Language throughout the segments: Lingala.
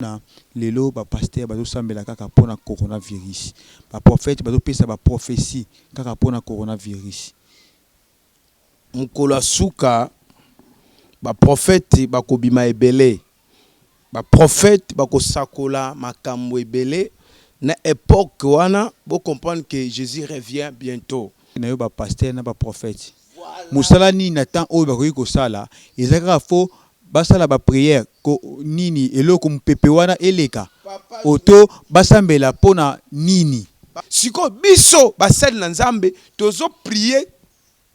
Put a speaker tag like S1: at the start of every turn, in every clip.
S1: Na lelo ba pasteurs bazo sambela kaka pona coronavirus, ba prophètes bazo pesa ba propheties kaka pona coronavirus.
S2: Mokolo ya suka ba prophètes bakobima ebele, ba prophètes bakosakola makambo ebele na epoque wana bo comprendre que Jesus revient bientot.
S1: Na yo ba pasteurs na ba prophètes musala nini na temps oyo bakoki kosala eza kaka faut Basala ba prière ko nini eloko mupepe wana eleka oto basambela pona nini?
S2: Sikoyo biso basali na nzambe tozo prier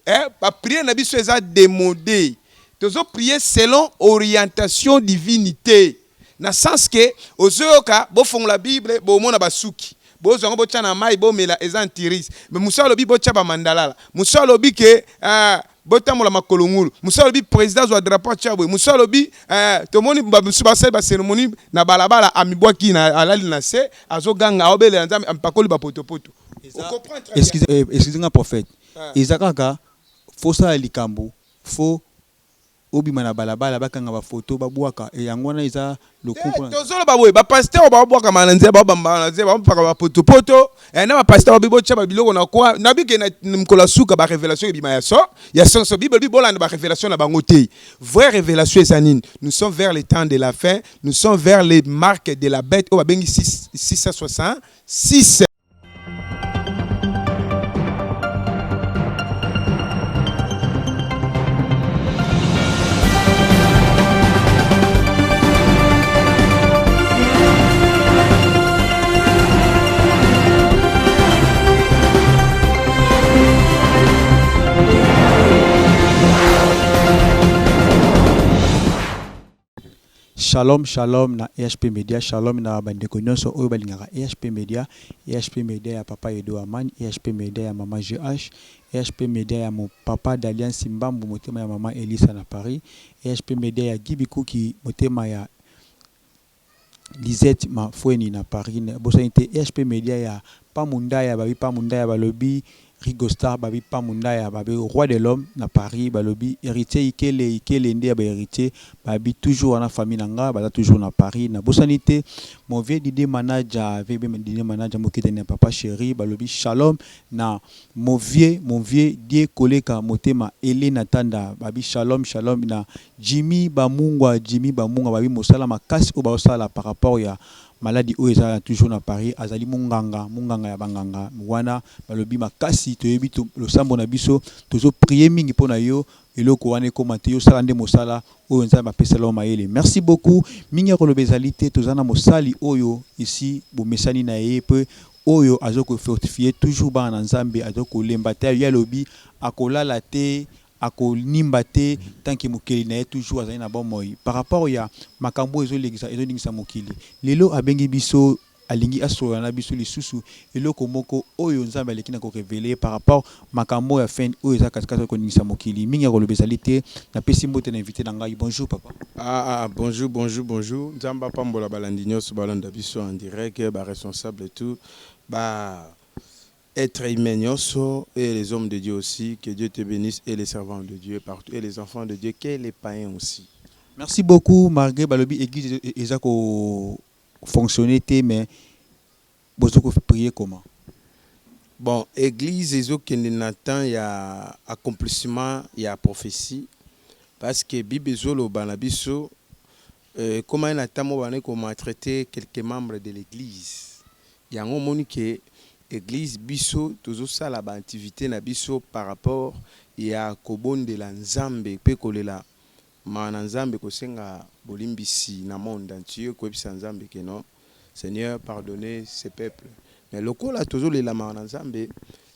S2: eh ba prière na biso eza demode tozo prier selon orientation divine te na sens que ozoyoka bofongola bible bomona basuki bozwa yango botia na mayi bomela eza antiris mais mosusu alobi botia ba mandalala mosusu alobi ke eh, Botambola makolo ngulu. Mosusu alobi president azwa drapeau atia boye. Mosusu alobi eh, tomoni ba mosusu basali ba ceremonie na balabala amibwaki na alali na se azoganga aobelela Nzambe amipakoli ba potopoto.
S1: Eza excuse eh, excuse nga prophète. Eza kaka faut sala likambo faut obima na balabala bakanga ba photo babwaka yango wana eza
S2: Te, tozoloba boye ba pasteur oyo babwakama na nzela babambaka na nzela bapaka ba potopoto eh, na ba pasteur babi botya ba biloko na kwa na bike na mokolo ya suka ba révélation ebima ya so ya sonso bible elobi bolanda ba révélation na bango te. Vraie révélation eza nini? Nous sommes vers le temps de la fin, nous sommes vers les marques de la bête oyo babengi 666.
S1: Shalom shalom na EHP media shalom na ba ndeko nionso oyo balingaka EHP media EHP media ya papa Edo Amani EHP media ya maman GH EHP media ya mon papa Daliansi Mbambu motema ya maman Elisa na Paris EHP media ya Guy Bikuki motema ya Lisette Mafueni na Paris na bosani te EHP media ya Pamu Ndaya babi Pamu Ndaya balobi Rigo Star babi Pamu Ndaya babi roi de l'homme na Paris balobi Heritier Ikele Ikele nde ya ba heritier babi toujours wana famille na nga baza toujours na Paris na bosani te mon vieux Didier Manaja vieux Didier Manaja mokitani ya papa cheri balobi shalom na mon vieux mon vieux Die Koleka motema Elena Tanda babi shalom shalom na Jimmy Bamungwa Jimmy Bamungwa babi mosala makasi oyo bazosala par rapport ya maladi oyo eza toujours na Paris azali munganga munganga ya banganga wana balobi makasi toyebi losambo na biso tozo prier mingi pona yo eloko wana ekoma te yo sala nde mosala oyo Nzambe apesela yo mayele merci beaucoup mingi ya koloba ezali te toza na mosali oyo esi bomesani na ye pe oyo azo ko fortifier toujours bana na Nzambe azo kolemba te ye alobi akolala te Ako nimba te tant que mokeli na ye toujours azali na bomoi par rapport ya makambo oyo ezo lengisa ezo ningisa mokili. Lelo abengi biso alingi asolola na biso lisusu eloko moko oyo Nzambe aleki na ko reveler ye par rapport makambo ya fin oyo eza kati kati ko ningisa mokili. Mingi ya koloba ezali te. Na pesi mbote na invite na ngai. Bonjour papa.
S2: Ah ah bonjour bonjour bonjour nzambe apambola balandi nionso balanda biso en direct ba responsable tout ba Etre humain nionso et les hommes de Dieu aussi que Dieu te benisse et les servants de Dieu partout et les enfants de Dieu que les paiens aussi.
S1: Merci beaucoup malgre balobi eglise eza ko fonctionner te mais bozo ko prier comment?
S2: Bon eglise ezo kende na temps ya accomplissement ya prophetie parce que bible ezo loba na biso ekomaki na temps moko babandaki ko maltraiter quelques membres de l'eglise Yango omoni ke eglise biso tozo sala ba activites na biso par rapport ya kobondela nzambe pe kolela mawa na nzambe kosenga bolimbisi na monde entier koyebisa nzambe ke non seigneur pardonne ce peuple mais lokola tozo lela mawa na nzambe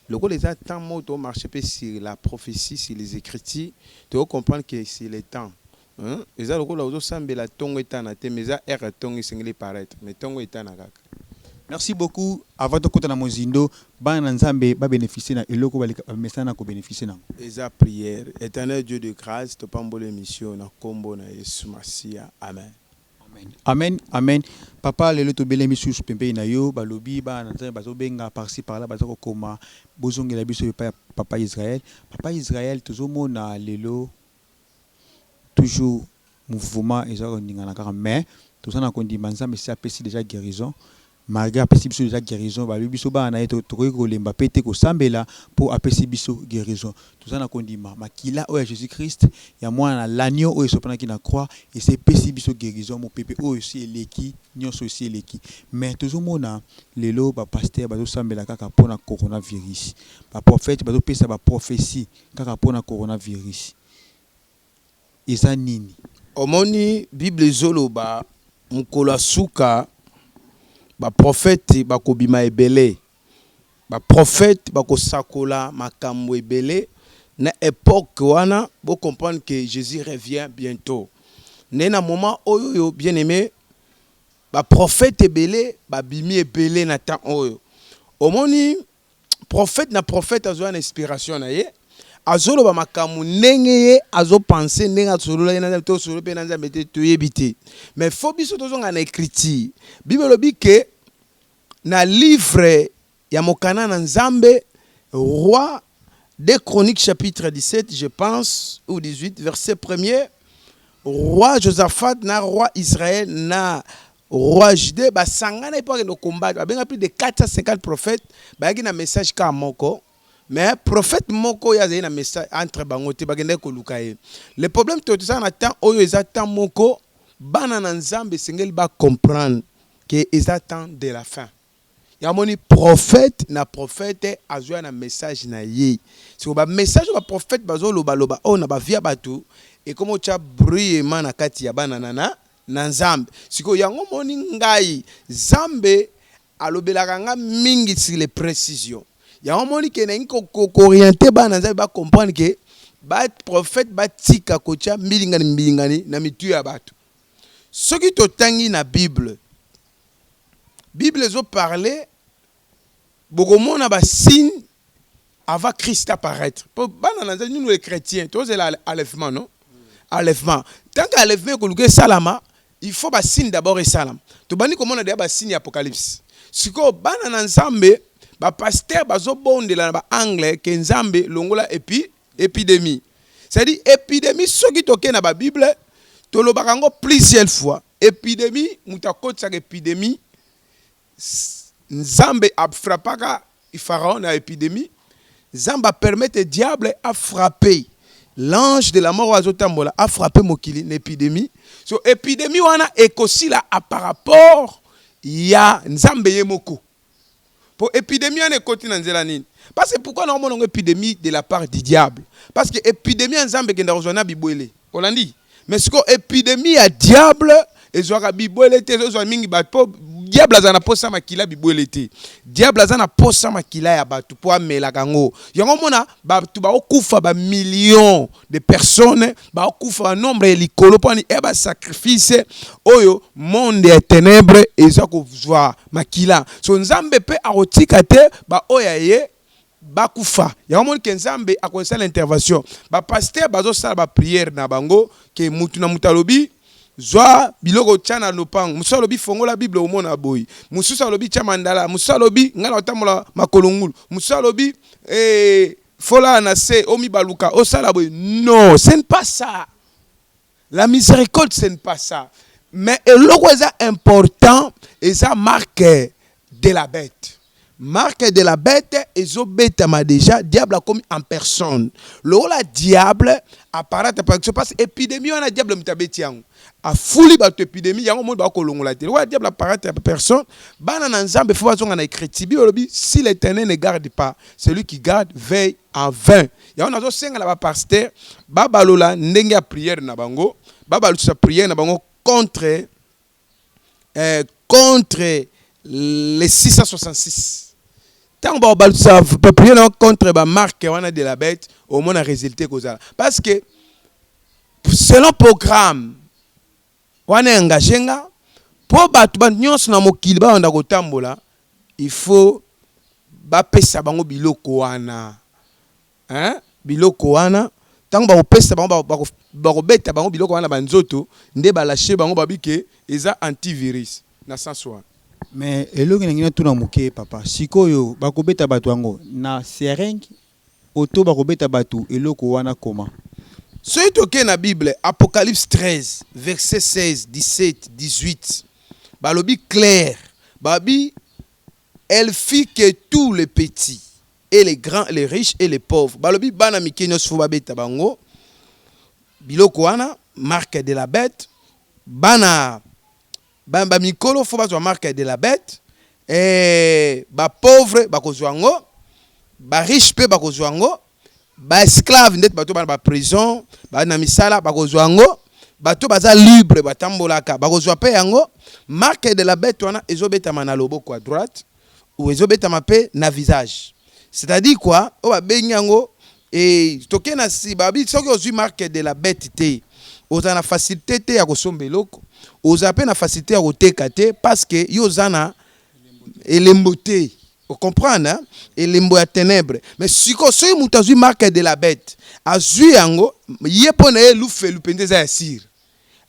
S2: lokola eza temps moko to marche pe sur la prophetie sur les ecritures toko comprendre ke c'est le temps Hum eza lokola ozo sambela tongo etana te mais eza heure ya tongo esengeli eparaitre mais tongo etana kaka.
S1: Merci beaucoup avant tokota na mozindo bana na nzambe ba beneficier na eloko baleka bamesana na ko beneficier nango.
S2: Eza prière. Eternel Dieu de grace topamboli emission na kombo na yesu masiya amen.
S1: Amen amen amen papa lelo tobelemi susu pembeni na yo balobi bana na nzambe bazo benga par ci par là baza kokoma bozongela biso epai ya papa Israël papa Israël tozomona lelo Toujours mouvement eza ko ningana kaka mais Toza na kondima, Nzambe esi apesi déjà guérison. Malgré apesi biso déjà guérison, balobi biso bana na ye tokoki kolemba mpe te kosambela mpo apesi biso guérison. Toza na kondima, makila oyo ya Jésus Christ, ya mwana na l'agneau oyo esopanaki na croix, esi epesi biso guérison. Mopepe oyo esi eleki, nyonso esi eleki. Mais tozomona lelo bapasteur bazosambela kaka mpona coronavirus, baprophète bazopesa baprophétie kaka mpona coronavirus. Eza nini?
S2: Omoni, Bible ezoloba mokolo ya suka baprofete bakobima ebele, baprofete bakosakola makambo ebele. Na époque wana, bocomprendre que Jésus revient bientôt. Nde na moment oyo oyo, bien aimé, baprofete ebele babimi ebele na temps oyo. Omoni, prophète na prophète azwa na inspiration na ye, azoloba makambo ndenge ye azopense, ndenge asolola ye na Nzambe. Tosolo mpe na Nzambe te, toyebi te. Mais faut biso tozonga na écriture. Bible elobi ke na livre ya mokanda na Nzambe, roi 2 Chroniques chapitre 17, je pense, ou 18, verset 1er, roi Josaphat na roi Israël na roi Jude basangana mpo akende combattre. Babenga plus de 450 prophètes, bayaki na message kaka moko. Mais prophète moko oyo azali na message entre bango te, bakendaki koluka ye. Le problème to tozala na temps oyo eza temps moko bana na Nzambe esengeli bacomprendre ke eza temps de la fin. Yamoni, prophète na prophète azwa na message na ye. Siko bamessage oyo baprophète bazolobaloba oyo na bavie ya bato, ekoma otya bruyema na kati ya bana na Nzambe. Sikoyo yango moni, ngai Nzambe alobelaka nga mingi sur les précisions. Yango moni ke nalingi koorienter bana Nzambe bacomprendre ke baprophète batika kotya mbilingani mbilingani na mitu ya bato. Soki totangi na Bible, Bible ezoparle, bokomona basigne avant Christ apparaître. Po bana na Nzambe, nous les chrétiens, tozela enlèvement, non? Enlèvement, tant que enlèvement ekoluka esalama, il faut basigne d'abord esalama. Tobandi komona deya basigne ya apocalypse. Sikoyo bana na Nzambe, bapasteur bazobondela na baangle ke Nzambe longola epi épidémie. C'est-à-dire épidémie, soki tokei na babible, tolobaka yango plusieurs fois, épidémie, moto akotisaka épidémie, Nzambe afrappaka Pharaon na épidémie. Nzambe apermettre diable afrappe l'ange de la mort oyo azotambola, afrappe mokili na épidémie. So épidémie wana ekosila a par rapport ya Nzambe ye moko. Po épidémie wana ekoti na nzela nini? Parce que pourquoi naomona yango épidémie de la part du diable? Parce que épidémie ya Nzambe ekenda kozwa na bibwele, olandi? Mais sikoyo épidémie ya diable ezwaka bibwele te, ezozwa mingi bato, mpo diable aza na posa makila bibwele te. Diable aza na posa makila ya bato mpo amelaka yango. Yango mona bato baokufa, bamillion de personnes baokufa, banombre ya likolo, mpo ani eya basacrifice oyo monde ya ténèbre eza kozwa makila. So Nzambe mpe akotika te baoyo ya ye bakufa. Yango moni ke Nzambe akosala intervention. Bapasteur bazosala baprière na bango ke mutu na mutu alobi zwa biloko tia na lopango, mosusu alobi fongola Bible omona boye, mosusu alobi tia mandala, mosusu alobi ngai na kotambola makolo ngulu, mosusu alobi folala na se omibaluka osala boye. Non, ce n'est pas ça la miséricorde, ce n'est pas ça. Mais eloko eza important eza marque de la bête. Marque de la bête ezobetama déjà. Diable akomi en personne. Lokola diable apparaître parce que épidémie wana, diable moto abeti yango, afuli bato épidémie yango, moni bakolongola te. Lokola diable apparaître en personne, bana na Nzambe faut bazonga na écriture. Bible olobi: si l'Éternel ne garde pas, celui qui garde veille en vain. Yango nazosenga na bapasteur babalola ndenge ya prière na bango, babalusa prière na bango contre les 666. Ntango bakobalusa prière na bango contre bamarque wana de la bête, omona résultat ekozala. Parce que selon programme wana engage nga mpo bato ba nyonso na mokili babanda kotambola, il faut bapesa bango biloko wana, hein? Biloko wana, ntango bakopesa bango, bakobeta bango biloko wana banzoto, nde balashe bango babike eza antivirus na sens wana.
S1: Mais eloko nangi natuna moke, papa, sikoyo bakobeta bato yango na seringue oto bakobeta bato eloko wana koma?
S2: Soki tokei na Bible, Apocalypse 13 verset 16, 17, 18, balobi clair, babi elle fit que tous les petits et les grands, les riches et les pauvres, balobi bana mike nyonso fo babeta bango biloko wana, marque de la bête. Bana ba mikolo fo bazwa marque de la bête, eh, ba pauvre bakozwa yango, ba riche mpe bakozwa yango, ba esclave ndeti bato bana ba prison, bana misala bakozwa yango, bato baza libre batambolaka bakozwa mpe yango. Marque de la bête wana ezobetama na loboko ya droite ou ezobetama mpe na visage. C'est-à-dire quoi? Oyo babengi yango e, toke na si babi, soki ozwi marque de la bête te, oza na facilité te ya kosomba eloko, oza mpe na facilité ya koteka te, parce que yo oza na elembo te. Ocomprendre, hein? Elembo ya ténèbre. Mais sikoyo, soki moto azwi marque de la bête, azwi yango ye, mpo na ye lufelu mpenza eza ya sire,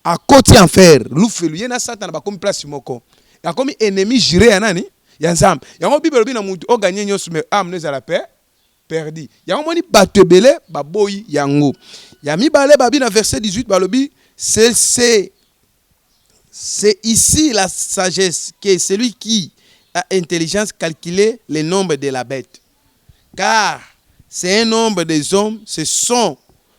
S2: akoti enfer, lufelu, ye na Satana bakomi place moko, akomi ennemi juré ya nani? Ya Nzambe. Yango Bible elobi na motu oganye nyonso, mais âme no ezala pe perdu. Yango moni bato ebele baboyi yango. Ya mibale, babi na verset 18, balobi c'est ici la sagesse, que celui qui a intelligence calculer le nombre de la bête, car c'est un nombre des hommes, ce sont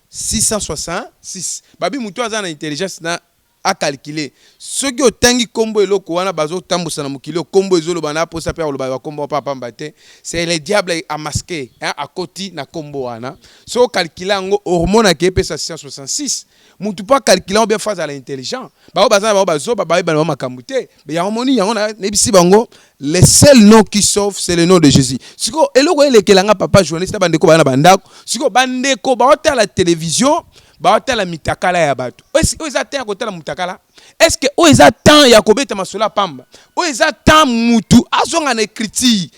S2: 666. Babi motu aza na intelligence na acalculer. Soki otangi nkombo eloko wana bazotambusa na mokili oyo, nkombo ezoloba na posa mpe akoloba bakombo pa pamba te, c'est le diable amasqué, hein, akoti na nkombo wana. Soki ocalculer yango, omonaka epesa 666. Mutu mpo acalculer yango bien, fo azala intelligent. Bango baza na bango bazoba, bayeba na bango makambo te. Yango moni, yango nayebisi bango, le seul nom qui sauve, c'est le nom de Jésus. Sikoyo eloko elekelanga, papa journaliste, na bandeko baya na bandako, sikoyo bandeko baotala télévision, baotala mitakala ya bato. Oyo eza temps ya kotala mutakala? Est ce que oyo eza temps ya kobeta masolo ya pamba? Oyo eza temps mutu azonga na écriture,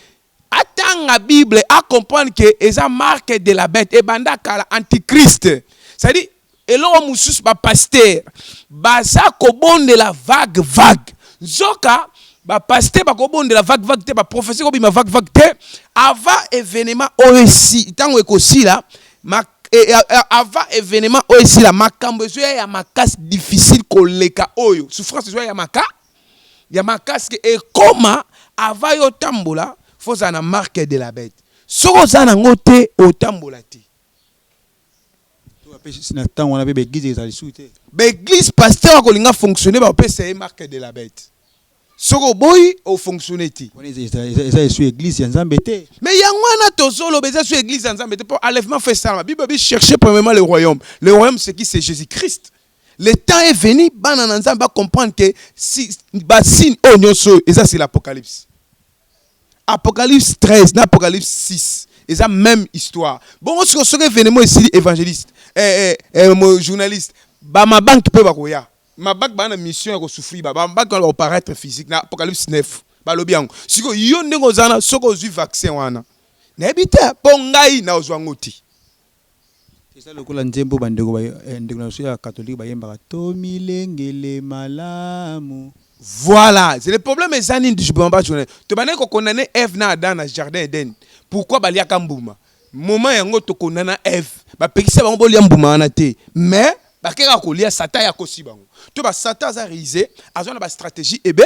S2: atanga Bible, acomprendre que eza marque de la bête ebanda kala, antichrist. C'est-à-dire eloko mosusu, bapasteur baza kobondela vague vague, nzoka bapasteur bakobondela vague vague te, baprophétie kobima vague vague te. Avant événement oyo esi, ntango ekosila, avant événement oyo esila, makambo ezoya ya makasi, difficile koleka oyo, souffrance ezoya ya makasi ke ekoma. Avant yo otambola, fo ozala na marque de la bête. Soki oza nango te, otambola te.
S1: Na ntango wana mpe baeglise ezala lisusu te.
S2: Baeglise, pasteur akolinga fonctionner, bapesa ye marque de la bête. Soki oboyi, ofonctionne te.
S1: Wana eza esu église ya Nzambe te.
S2: Mais yango wana tozoloba, eza su église ya Nzambe te, mpo enlèvement fo esalama. Bible ebi: chercher premièrement le royaume. Le royaume, c'est qui? C'est Jésus Christ. Le temps est venu, bana na Nzambe bacomprendre que si basigne oyo nyonso oyo eza, c'est l'Apocalypse. Apocalypse 13 na Apocalypse 6 eza même histoire. Bongo sikoyo, soki événement esili, évangéliste, journaliste, bamabanke mpe bakoya, mabanke baa na mission ya kosouffrir, bamabanke wana bakoparaître physique na Apocalypse 9, balobi yango. Sikoyo yo ndenge oza na, soki ozwi vaccin wana, nayebi te, mpo ngai nazwa yango te.
S1: Eza lokola nzembo bandeko ndeko na biso ya catholique bayembaka: tomilengele malamu.
S2: Voilà, c'est le problème. Eza nini? Je pas journée tobandaki kokondane Eve na Adam na jardin Eden. Pourquoi baliaka mbuma? Moment yango tokondana Eve, bapekisa bango bolia mbuma wana te, mais bakeka kolia. Satan ya kosi bango to basatan aza rusé, aza na bastratégie ebe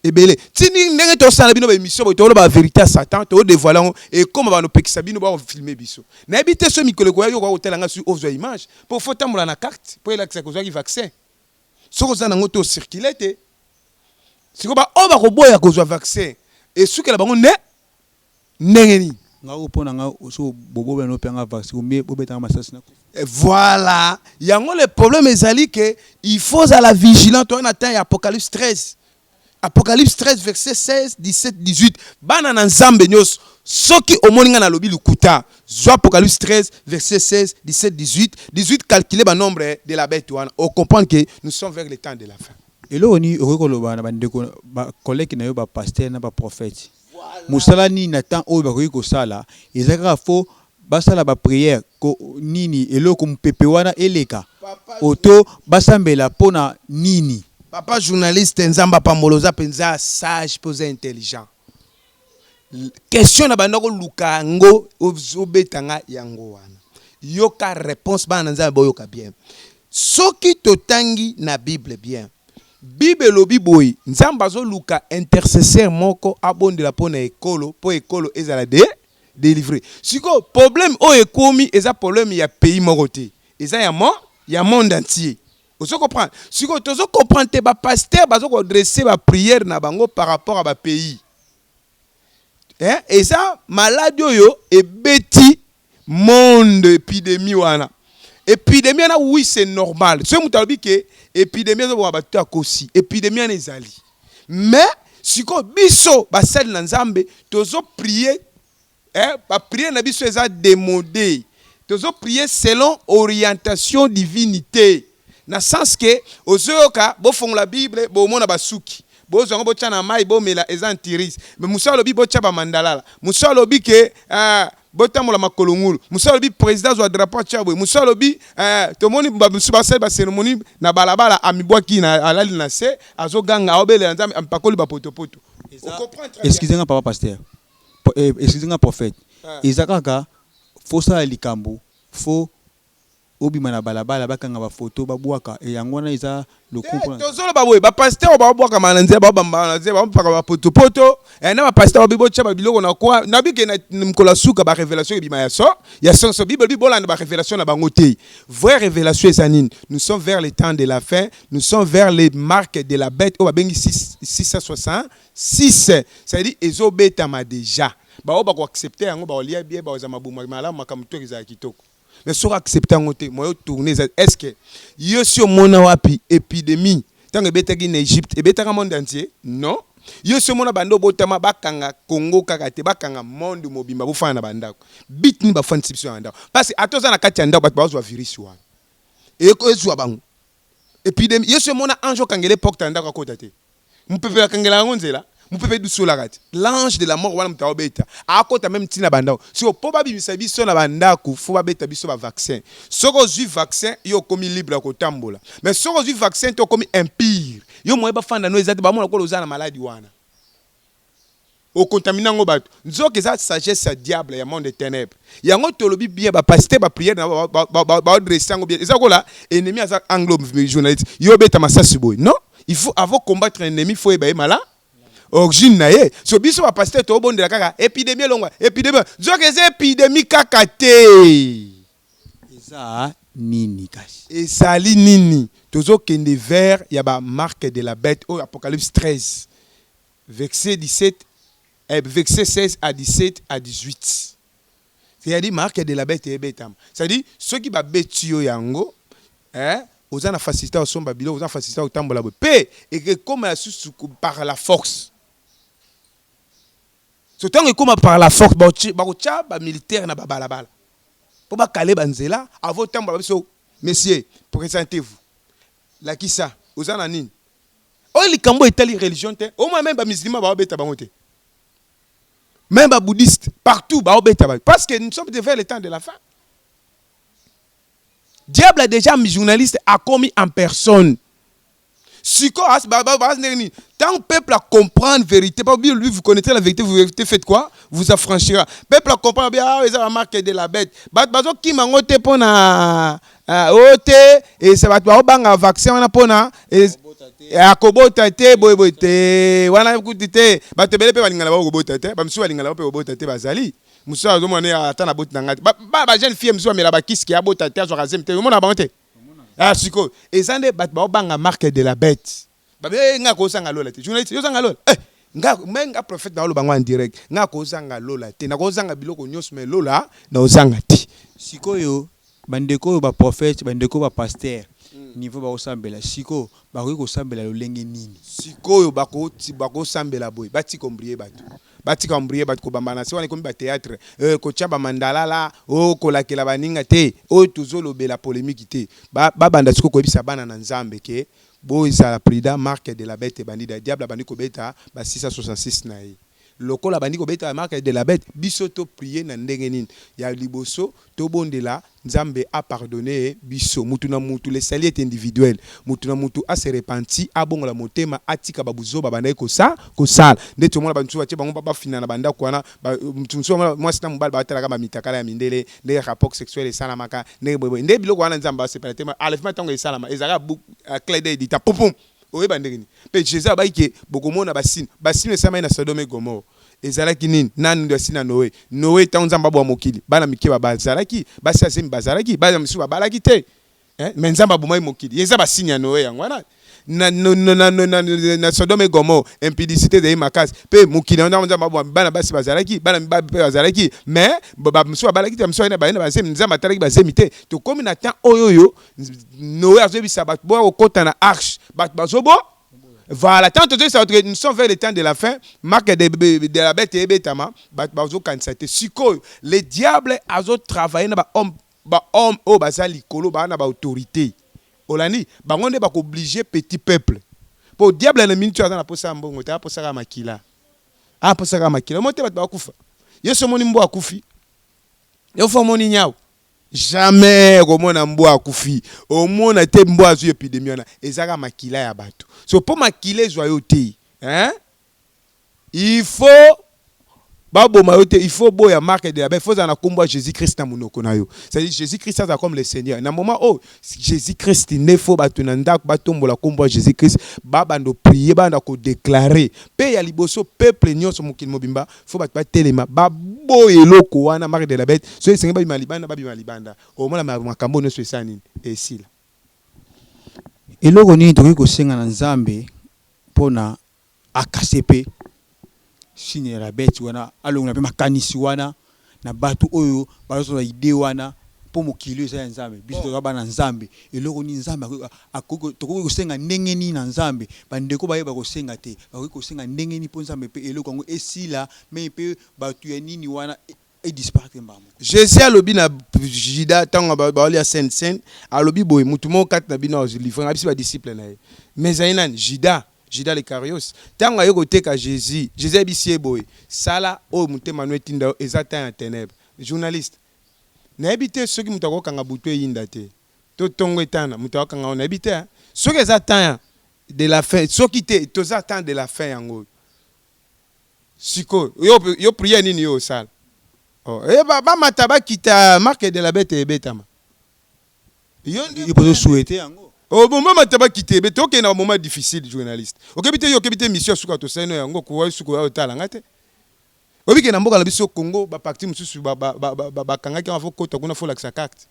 S2: ebele. Tini ndenge tosala bino baémission boye, toloba bavérité ya Satan, todévoile yango, ekóma banopekisa bino bakofilme biso. Nayebi te so mikolo ekoya, yo koka kotala nga, soki ozwa image, mpo fo tambola na carte mpo elakisa kozwaki vaccin. Soki oza nango te, ocircule te. Sikoyo baoyo bakoboya kozwa vaccin, esukela bango nde ndenge nini?
S1: Nga oyo, mpo na nga, so bobobela no mpe vaccin omie, bobetanga masasi na
S2: Voilà, yango le problème ezali ke il faut ozala vigilant. Toza na temps ya Apocalypse 13, Apocalypse 13 verset 16, 17, 18. Bana na Nzambe nyonso, soki omoni nga nalobi lokuta, zwa Apocalypse 13 verset 16, 17, 18, 18, calculer banombre de la bête wana, ocomprendre que nous sommes vers le temps de la fin.
S1: Eloko nini okoki koloba na bandeko, bacollègue na yo, bapasteur na baprophète? Mosala nini na temps oyo bakoki kosala? Eza kaka fo basala baprière nini, eloko mopepe wana eleka, oto basambela mpona nini?
S2: Papa journaliste, Nzambe apambola. Oza mpenza sage mpe oza intelligent. Question na banda koluka yango, ozobetanga yango wana. Yoka réponse, bana na Nzambe, boyoka bien. Soki totangi na Bible bien, Bible elobi boye: Nzambe azoluka intercesseur moko abondela mpo na ekolo, mpo ekolo ezala de délivré. Sikoyo problème oyo ekomi eza problème ya pays moko te, eza ya monde entier. Ozo comprendre? Sikoyo tozo comprendre te, bapasteur bazo koadresser baprière na bango par rapport à bapays. Eh, eza maladi oyo ebeti monde, épidémie wana. Épidémie wana, oui, c'est normal. Soki moto alobi ke épidémie ezoboma bato, akosi. Épidémie wana ezali, mais sikoyo biso basali na Nzambe tozoprier, eh, baprière na biso eza démodé. Tozoprier selon orientation divinité, na sens ke ozoyoka bofongola Bible, bomona basuki, bozwa yango, botya na mai, bomela, eza antivirus. Mais mosu alobi botya bamandalala, mosu alobi ke botambola makolo ngulu, mosu alobi président azwa drapeau atya boye, mosu alobi tomoni bamosusu basali bacérémonie na balabala, amibwaki na, alali na se, azoganga, aobelela Nzambe, amipakoli bapotopoto.
S1: Excusez nga, papa pasteur, excusez nga, prophète. Eza kaka fo sala likambo, fo obima na balabala, bakanga bafoto, babwaka, yango wana eza.
S2: Lokumu. Tozoloba boye: bapasteur oyo babwakama na nzela, babambaka na nzela, bapaka bapotopoto, na bapasteur babi botya babiloko na kwa nabike. Na mokolo ya suka, barévélation ebima ya so ya sonso. Bible bi bolanda barévélation na bango te. Vraie révélation eza nini? Nous sommes vers le temps de la fin, nous sommes vers les marques de la bête oyo babengi 666, c'est-à-dire ezobetama déjà. Bao bakoaccepte yango, bakolia bien, bakozala mabuma malamu, makambo to ezala kitoko. Mais soki accepte yango te, moyo tourne eza. Est ce que yo si omona wapi épidémie ntango ebetaki na Égypte, ebetaka monde entier? Non. Yo si omona bando obotama, bakanga Congo kaka te, bakanga monde mobimba, bofanda na bandako bitini, bafandisi biso na ndako, parce que ata oza na kati ya ndako, bato bazwa virus wana, ezwa bango. Épidémie, yo si omona ange okangela porte ya ndako, akota te? Mopepe akangela yango nzela, mopepe edusolaka te. L'ange de la mort wana, moto aobeta, akota même ntina bandako. Siko mpo babimisa biso na bandako, fo babeta biso bavaccin. Soki ozwi vaccin, yo okomi libre ya kotambola. Mais soki ozwi vaccin te, okomi impur. Yo moye bafanda no eza te, bamona kola oza na maladi wana, okontamine yango bato. Nzoka eza sagesse ya diable, ya monde ténèbre. Yango tolobi bien, bapasteur, baprière na baadresse yango bien. Eza kola ennemi aza anglo journaliste, yo obeta masasi boye. Non, il faut avant combattre un ennemi, faut yeba ye mala origine na ye. So biso bapasteur tobondela kaka épidémie elongwa, épidémie. Nzoka eza épidémie kaka te.
S1: Eza nini kasi?
S2: Ezali nini? Tozokende vers ya bamarque de la bête oyo Apocalypse 13 verset 17, verset 16 à 17 à 18, c'est-à-dire marque de la bête ebetama. C'est-à-dire soki babeti yo yango, oza na facilité osomba biloko, oza na facilité otambola boye, mpe ekekóma ya susu par la force. So ntango ekóma par la force, bakotya bamilitaire na babalabala mpo bakale banzela. Avant otambola, biso: "Messieurs, présentez-vous, lakisa oza na nini." Oyo likambo etali religion te. Au moins même bamusulman baobeta bango te, même babouddhiste, partout baobeta bato, parce que nous sommes vers le temps de la fin. Diable a déjà journaliste akomi en personne. Sikoyo ndenge nini tant peuple a comprendre vérité? Pas lui, vous connaissez la vérité, vous vérité faites quoi? Vous affranchira. Peuple a comprendre bien, ah, eza marque de la bête. Bato bazokima yango te mpona oyo te, eza bato baobanga vaccin wana mpona akobota te, boyeboye te. Wana kuti te, bato ebele mpe balingana bakobota te, bamisusu balingana mpe kobota te. Bazali mosusu azomona ata na boti na ngai te. Bajeune fille mosusu bamela bakiski, abota te, azwaka zemi te, omona bango te. Ah, sikoyo eza nde bato baobanga marque de la bête. Babe nga kozanga lola te. Journaliste, yozanga lola, eh, nga me nga prophète naoloba ngo en direct: nga kozanga lola te, nakozanga biloko nyonso, me lola naozanga te.
S1: Sikoyo bandeko oyo baprophète, bandeko oyo bapasteur, niveau bakosambela sikoyo, bakoki kosambela lolenge nini?
S2: Sikoyo bakosambela boye: batika ombrie bato, batika ombrie bato, kobamba na se wana ekomi bathéâtre, kotia bamandalala oyo, kolakela baninga te. Oyo tozolobela polémique te. Babanda sikoyo koyebisa bana na Nzambe ke bozala prudent, marque de la bête ebandi, da diable abandi kobeta ba 666 na ye. Lokola abandi kobeta marque de la bete, biso to prier na ndenge nini? Ya liboso tobondela Nzambe a pardonner biso mutu na mutu, le salut est individuel, mutu na mutu a se repentit, abongola motema, atika ba buzoba abandaki kosa kosala. Ndeti omona ba misusu batie bango ba fina na ba ndaku wana, ba mutu mosusu omona mwasi na mobali batalaka ba mitakala ya mindele, ndenge rapport sexuel esalamaka, ndenge boye boye. Nde biloko wana Nzambe asepela te, enlèvement tango esalama ezalaka bu clin d'oeil du temps pum pum. Oyeba ndenge nini? Mpe Jesus alobaki ke bokomona ba signe. Ba signe esalamaki na Sodome et Gomorrhe ezalaki nini? Nani nde signe ya Noe? Noe tango Nzambe aboma mokili, bana mike ba bazalaki, basi ya zemi bazalaki, bana misusu babalaki te. Hein? Mais Nzambe abomaki mokili. Eza ba signe ya Noe yango wana. Na, na, na, na, na, na Sodome et Gomorrhe, impudicité ezali makasi. Mpe mokili yango ntango Nzambe aboma, bana basi bazalaki, bana mibali mpe bazalaki, mais ba misusu babalaki te, ba misusu baye na bazemi, Nzambe atalaki bazemi te. Tokomi na temps oyo oyo Noé azoyebisa bato boya kokota na arche, bato bazobo voilà. Tant tozoyebisa bato nous sommes vers le temps de la fin, marque de la bête ebetama, bato bazokanisa te. Sikoyo le diable azotravaille na bahomme, bahomme oyo baza likolo, baa na baautorité, olandi bango nde bakooblige petit peuple. Po diable na minute oyo aza na posa ya mbongo te, aposaka makila, aposaka makila. Omo te bato bakufa, yesu omoni mbwa akufi, yo fo omoni nyau. Jamais okomona mbwa akufi, omona te mbwa azui epidemie wana, eza kaka makila ya batu. So po makila ezua yo te hein, il faut baboma yo te, il faut oboya marque de la bete, il faut ozala na kombo ya Jesus Christ na munoko na yo. C'est à dire Jesus Christ azala comme le Seigneur. Na moment oyo Jesus Christ nde faut batu na ndaku batombola kombo ya Jesus Christ, babanda prier, babanda ko declarer. Pe ya liboso peuple nionso mokili mobimba faut batu batelema baboya eloko wana marque de la bete, soki esengeli babima libanda babima libanda, okomona makambo oyo nionso esala nini? Esila.
S1: Eloko nini tokoki kosenga na Nzambe pona a casser pe signe ya la bete wana, alongola pe makanisi wana na batu oyo bazozwa idee wana po mokili oyo eza ya Nzambe, biso toza bana Nzambe, eloko nini Nzambe akoki tokoki kosenga ndenge nini na Nzambe, ba ndeko bayeba kosenga te, bakoki kosenga ndenge nini po Nzambe pe eloko yango esila meme pe batu ya nini wana e disparaitre mbala moko.
S2: Jesus alobi na Judas tango baolia sainte cène, alobi boye, mutu moko kati na bino azo livrer nga, ayebisi ba disciples na ye, mais ezali nani? Judas. Judas le Karios, tango aye koteka Jesus, Jesus ayebisi ye boye, sala oyo motema no etinda yo, eza temps ya tenèbres. Journaliste, nayebi te soki moto akokanga butu eyinda te, to tongo etana, moto akokanga yango nayebi te hein. Soki eza temps ya de la fin, soki te, toza temps de la fin yango oyo. Sikoyo, yo, yo prière nini yo osala? Oh, eh, ba, bamata bakita, marque de la bete ebetama.
S1: Yo nde Yo ozo souhaiter yango.
S2: Oh bon mama taba kitebe tokende na ba moment difficile journaliste okebi te yo okebi te mission ya suka tosali no yango kuwa suka oya otala nga te oyebi ke na mboka na biso Congo ba parti mosusu ba ba ba ba bakangaki yango faut kota kuna faut lakisa carte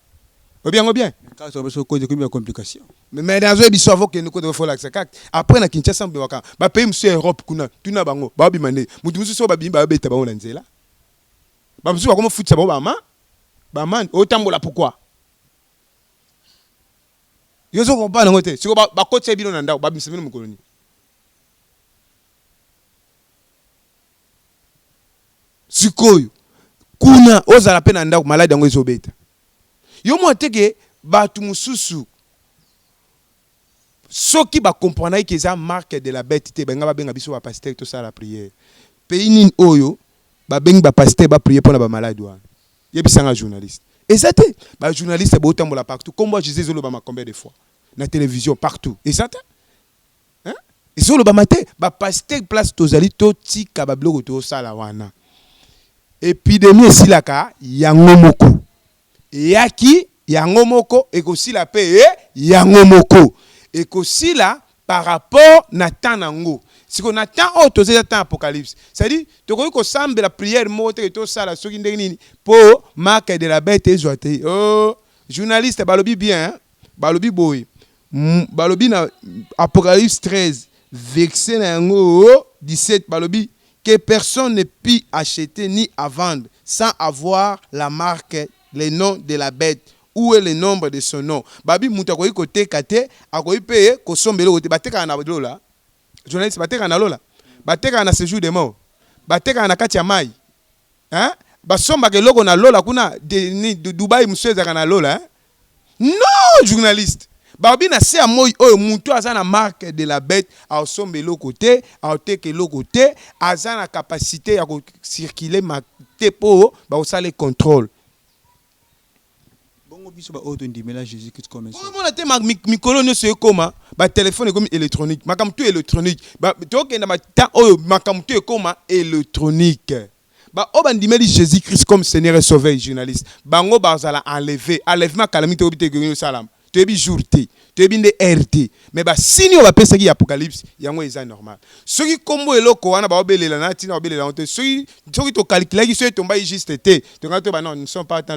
S2: oyebi yango bien
S1: Carte biso koti ekomi ba complication.
S2: Mais nazo yebi so avant kende kota faut lakisa carte après na Kinshasa mbewaka ba pays mosusu ya Europe kuna tuna bango babima nde mutu mosusu oyo babimi babeta bango na nzela ba mosusu bakoma futisa bango ba ma ba mande otambola pourquoi Yo ozo comprendre yango te. Siko ba kotisa bino na ndako, ba bimisa bino mokolo nini? Sikoyo kuna ozala pe na ndako maladi yango ezo beta. Yo mona te ke batu mususu soki ba comprendaki ke eza marque de la bete te balinga ba benga biso ba pasteur tosala prière. Pays nini oyo ba bengi ba pasteur ba prier pona ba malade wana? Yebisa nga journaliste. Eza te. Ba journaliste bo tambola partout. Kombo ya Jesus ezo lobama combien de fois? Na television partout. Eza te. Hein? Ezo lobama te. Ba pasteur place tozali to tika ba biloko to sala wana. Epidemie esilaka yango moko. Eyaki yango moko ekosila pe yango moko. Ekosila par rapport na temps na ngo. Sikoyo na temps oyo toza eza temps ya apocalypse. C'est à dire tokoki kosambela prière moko te ke tosala soki ndenge nini po marque de la bete ezwa te. Oh journaliste balobi bien hein? Balobi boye balobi na apocalypse 13 verset na yango 17 balobi que personne ne put acheter ni à vendre sans avoir la marque le nom de la bete Où est le nombre de son nom? Babi mutu akoki koteka te, akoki pe kosomba eloko te. Batekaka na lola? Journaliste, batekaka na lola? Batekaka na sejour de mort? Batekaka na kati ya mayi? Hein? Basombaka eloko na lola kuna? De, ni, Dubaï mosusu ezalaka na lola? Hein? Non, journaliste. Balobi na se ya moi oyo, mutu aza na marque de la bête aosomba eloko te, aoteka eloko te, aza na capacité ya kocirculer te mpo bakosala contrôle.
S1: Bongo biso baoyo tondimela Jésus Christ comme ça?
S2: Omona te, mikolo nyonso ekóma batelefone, ekomi électronique, makambo tu électronique. Tokenda batemps oyo makambo tu ekóma électronique. Baoyo bandimeli Jésus Christ comme Seigneur et Sauveur, journaliste, bango bazala enlevé. Enlèvement kalami te, oyebi te ekoki osalama. Toyebi jour te, toyebi nde heure te, mais basigne oyo bapesaki ya Apocalypse, yango eza normal. Soki nkombo eloko wana baobelela na ntina baobelela yango te, soki tocalculaki, soki etombaki juste te, tongaki toyeba non, nous sommes pas temps,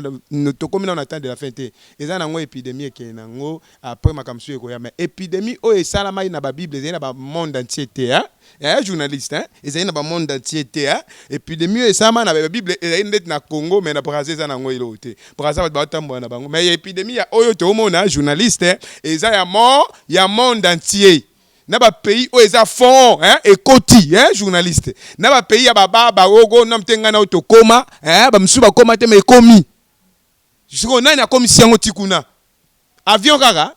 S2: tokomi nano na temps de la fin te. Eza nango épidémie, ekende nango, après makambo mosusu ekoya. Mais épidémie oyo esalamaki na babible ezali na bamonde entier te, hein? Eh, journaliste, hein? Ezali na bamonde entier te, hein? Épidémie oyo esalama na babible ezali ndeti na Congo, mais na Braza eza nango eloko te. Braza bato batambola na bango. Mais ya épidémie ya oyo toomona, journaliste, eza ya monde entier, na bapays oyo eza fond, hein, ekoti, hein, journaliste, na bapays ya bababa ogo na te. Ngai na oyo tokóma, hein, bamosusu bakóma te, mais ekomi sikoyo. Nani akomisi yango ti kuna? Avion kaka,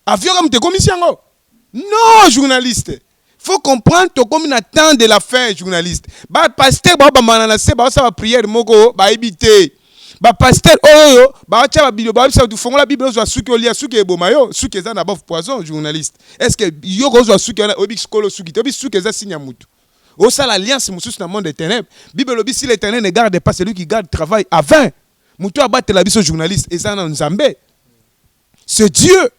S2: avion kaka moto ekomisi yango? Non, journaliste, faut comprendre, tokomi na temps de la fin. Journaliste, bapasteur baobambana na se, baosala baprière moko bayebi te. Bapasteur oyo baotya babilo, bayebisa bato: "Fongola Bible, ozwa suki, olia suki, eboma yo." Suki eza na bof poison. Journaliste, est ce que yo kozwa suki wana, oyebi sikolo suki te? Oyebi suki eza signe ya mutu osala alliance mosusu na monde de ténèbres. Bible elobi: "Si l'Éternel ne garde pas, celui qui garde travaille en vain." Motu abatela biso, journaliste, eza na Nzambe, c'est Dieu.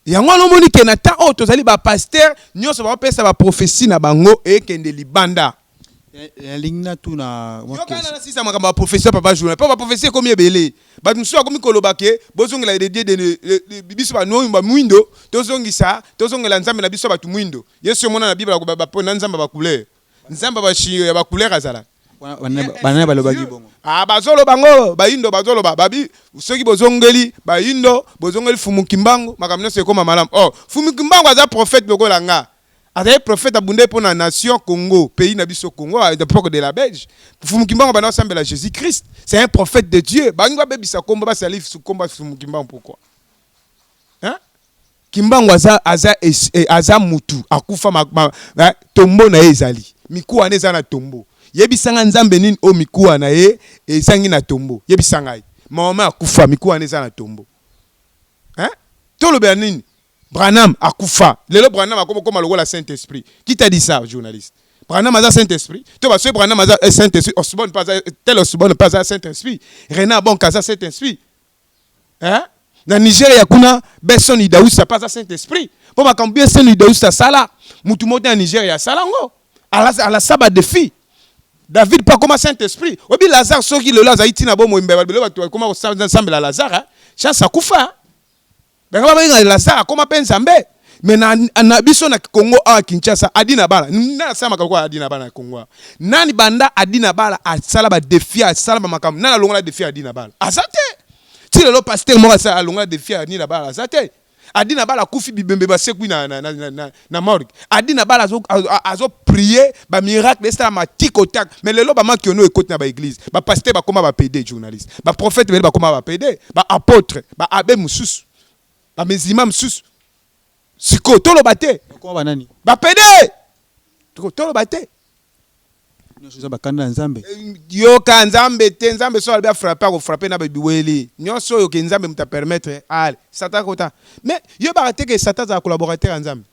S2: Yango wana omoni ke na temps oyo tozali, bapasteur nyonso baopesa baprophétie na bango, ekende libanda.
S1: Nalingi natuna mwa
S2: Yokana.
S1: question.
S2: Nasisa makambo ya prophétie, papa journal, mpo baprophétie ekomi ebele. Bato mosusu bakomi koloba ke bozongela de Dieu, biso bamwindo tozongisa, tozongela Nzambe na biso bato mwindo. Yesu omona na Bible na Nzambe bacouleur, Nzambe ya bacouleur azalaka.
S1: Banani balobaki bongo?
S2: Ah, bazoloba ngo, bayindo bazoloba, babi soki bozongeli bayindo, bozongeli Fumu Kimbangu, makambo nyonso ekóma malamu. Oh, Fumu Kimbangu aza prophète lokola nga. Azali prophète, abunde mpo na nation Congo, pays na biso Congo, à l'époque de la Belge. Fumu Kimbangu banda osambela Jésus Christ, c'est un prophète de Dieu. Bangi babebisa kombo, basali kombo ya Fumu Kimbangu, pourquoi, hein? Kimbangu aza mutu akufa, tombeau na ye ezali, mikuwa wana eza na tombeau. Yebisanga Nzambe nini oyo mikuwa na ye ezangi na tombeau? Yebisa ngai. Mama akufa, mikuwa wana eza na tombeau, hein? Tolobela nini? Branham akufa, lelo Branham akoma koma lokola Saint Esprit. Qui t'a dit ça, journaliste? Branham aza Saint Esprit to basoki Branham aza Saint Esprit, Osborne mpe aza tel, Osborne mpe aza Saint Esprit, Reinhard Bonnke aza Saint Esprit, hein? Na Nigeria kuna, Benson Idahosa mpe aza Saint Esprit, mpo makambo Benson Idahosa asala, mutu moko te na Nigeria asala yango. Alasa badéfi. David mpe akoma Saint Esprit. Oyebi Lazare, soki lelo azali ntina bomoi, mbeba lelo bato bakoma kosambela Lazare, hein? Chance akufa, bango babenga Lazare, akoma mpe Nzambe. Mais na biso na Congo awa, Kinshasa, Adina Bala nani asalamaka lokola Adina Bala na Congo awa? Nani banda Adina Bala asala badéfi, asala bamakambo? Nani alongola défi ya Adina Bala? Aza te. Ti lelo pasteur moko asala alongola défi ya Adina Bala aza te. Adina Bala akufi, bibembe basekwi na morgue. Adina Bala azoprier, bamiracle esalama tic au tac. Mais lelo bamaki ono ekoti na baéglise, bapasteur bakóma bapédé, journaliste, baprophète bele bakóma bapédé, baapôtre, baabbé mosusu, bamezima mosusu. Sikoyo toloba te?
S1: Bakoma banani?
S2: Bapédé. Toloba te?
S1: Nyonso eza bakanda ya Nzambe.
S2: Yoka, Nzambe te. Nzambe so alobi afrappe, akofrappe na babiweli nyonso oyo ke Nzambe moto apermettre. Ale Satan kota, mais yebaka te ke Satan azala collaborateur ya Nzambe.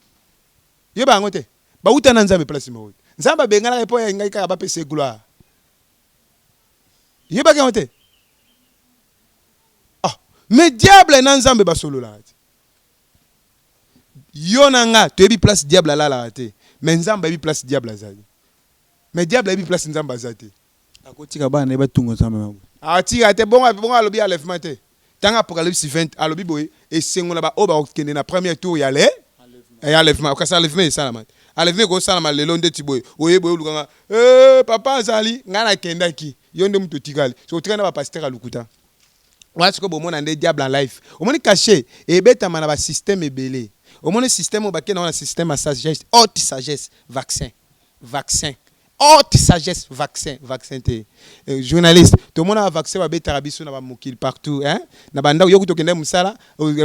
S2: Yeba yango te, bauta na Nzambe place moko. Nzambe abenganaka mpo ya ngai kaka bapesa gloire. Yebaki yango te? Ah, mais diable na Nzambe basololaka te. Yo na nga toyebi place diable alalaka te, mais Nzambe ayebi place diable azali, mais diable ayebi place Nzambe aza te.
S1: Akotika bana na ye batunga Nzambe mabo?
S2: Atika te. Bongo bongo alobi enlèvement te. Ntango Apocalypse 20 alobi boye: esengo na baoyo bakokende na premier tour ya enlèvement. Kasi enlèvement esalama te. Enlèvement ekosalama lelo ndeti boye, oye boye, olukanga: "Eh, papa azali, ngai nakendaki, yo nde moto otikali." So otikali na bapasteur ya lokuta wana. Sikoyo bomona nde diable en life. Omoni cachet ebetama na basystème ebele. Omoni système oyo bakenda wana, système ya sagesse, haute sagesse, vaccin, vaccin. haute sagesse. Vaccin, vaccin te. Journaliste, tomonaka vaccin babetaka biso na bamokili partout, hein? Na bandako yo kutu okende mosala,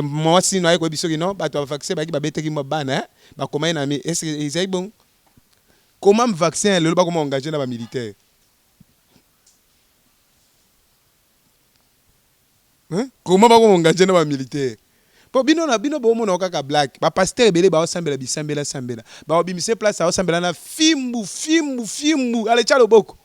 S2: mwasi no aye koyebi soki non, bato ya vaccin bayaki babetaki mwa bana, hein? Bakomaki na mi est ezali bongo. Comment vaccin ya lelo bakoma engagé na bamilitaire, hein? Comment bakoma engagé na bamilitaire? Mpo bino na bino bomona kaka black. Bapasteur ebele baosambela bisambela sambela, baobimisa place aosambela na fimbu fimbu fimbu, aletya loboko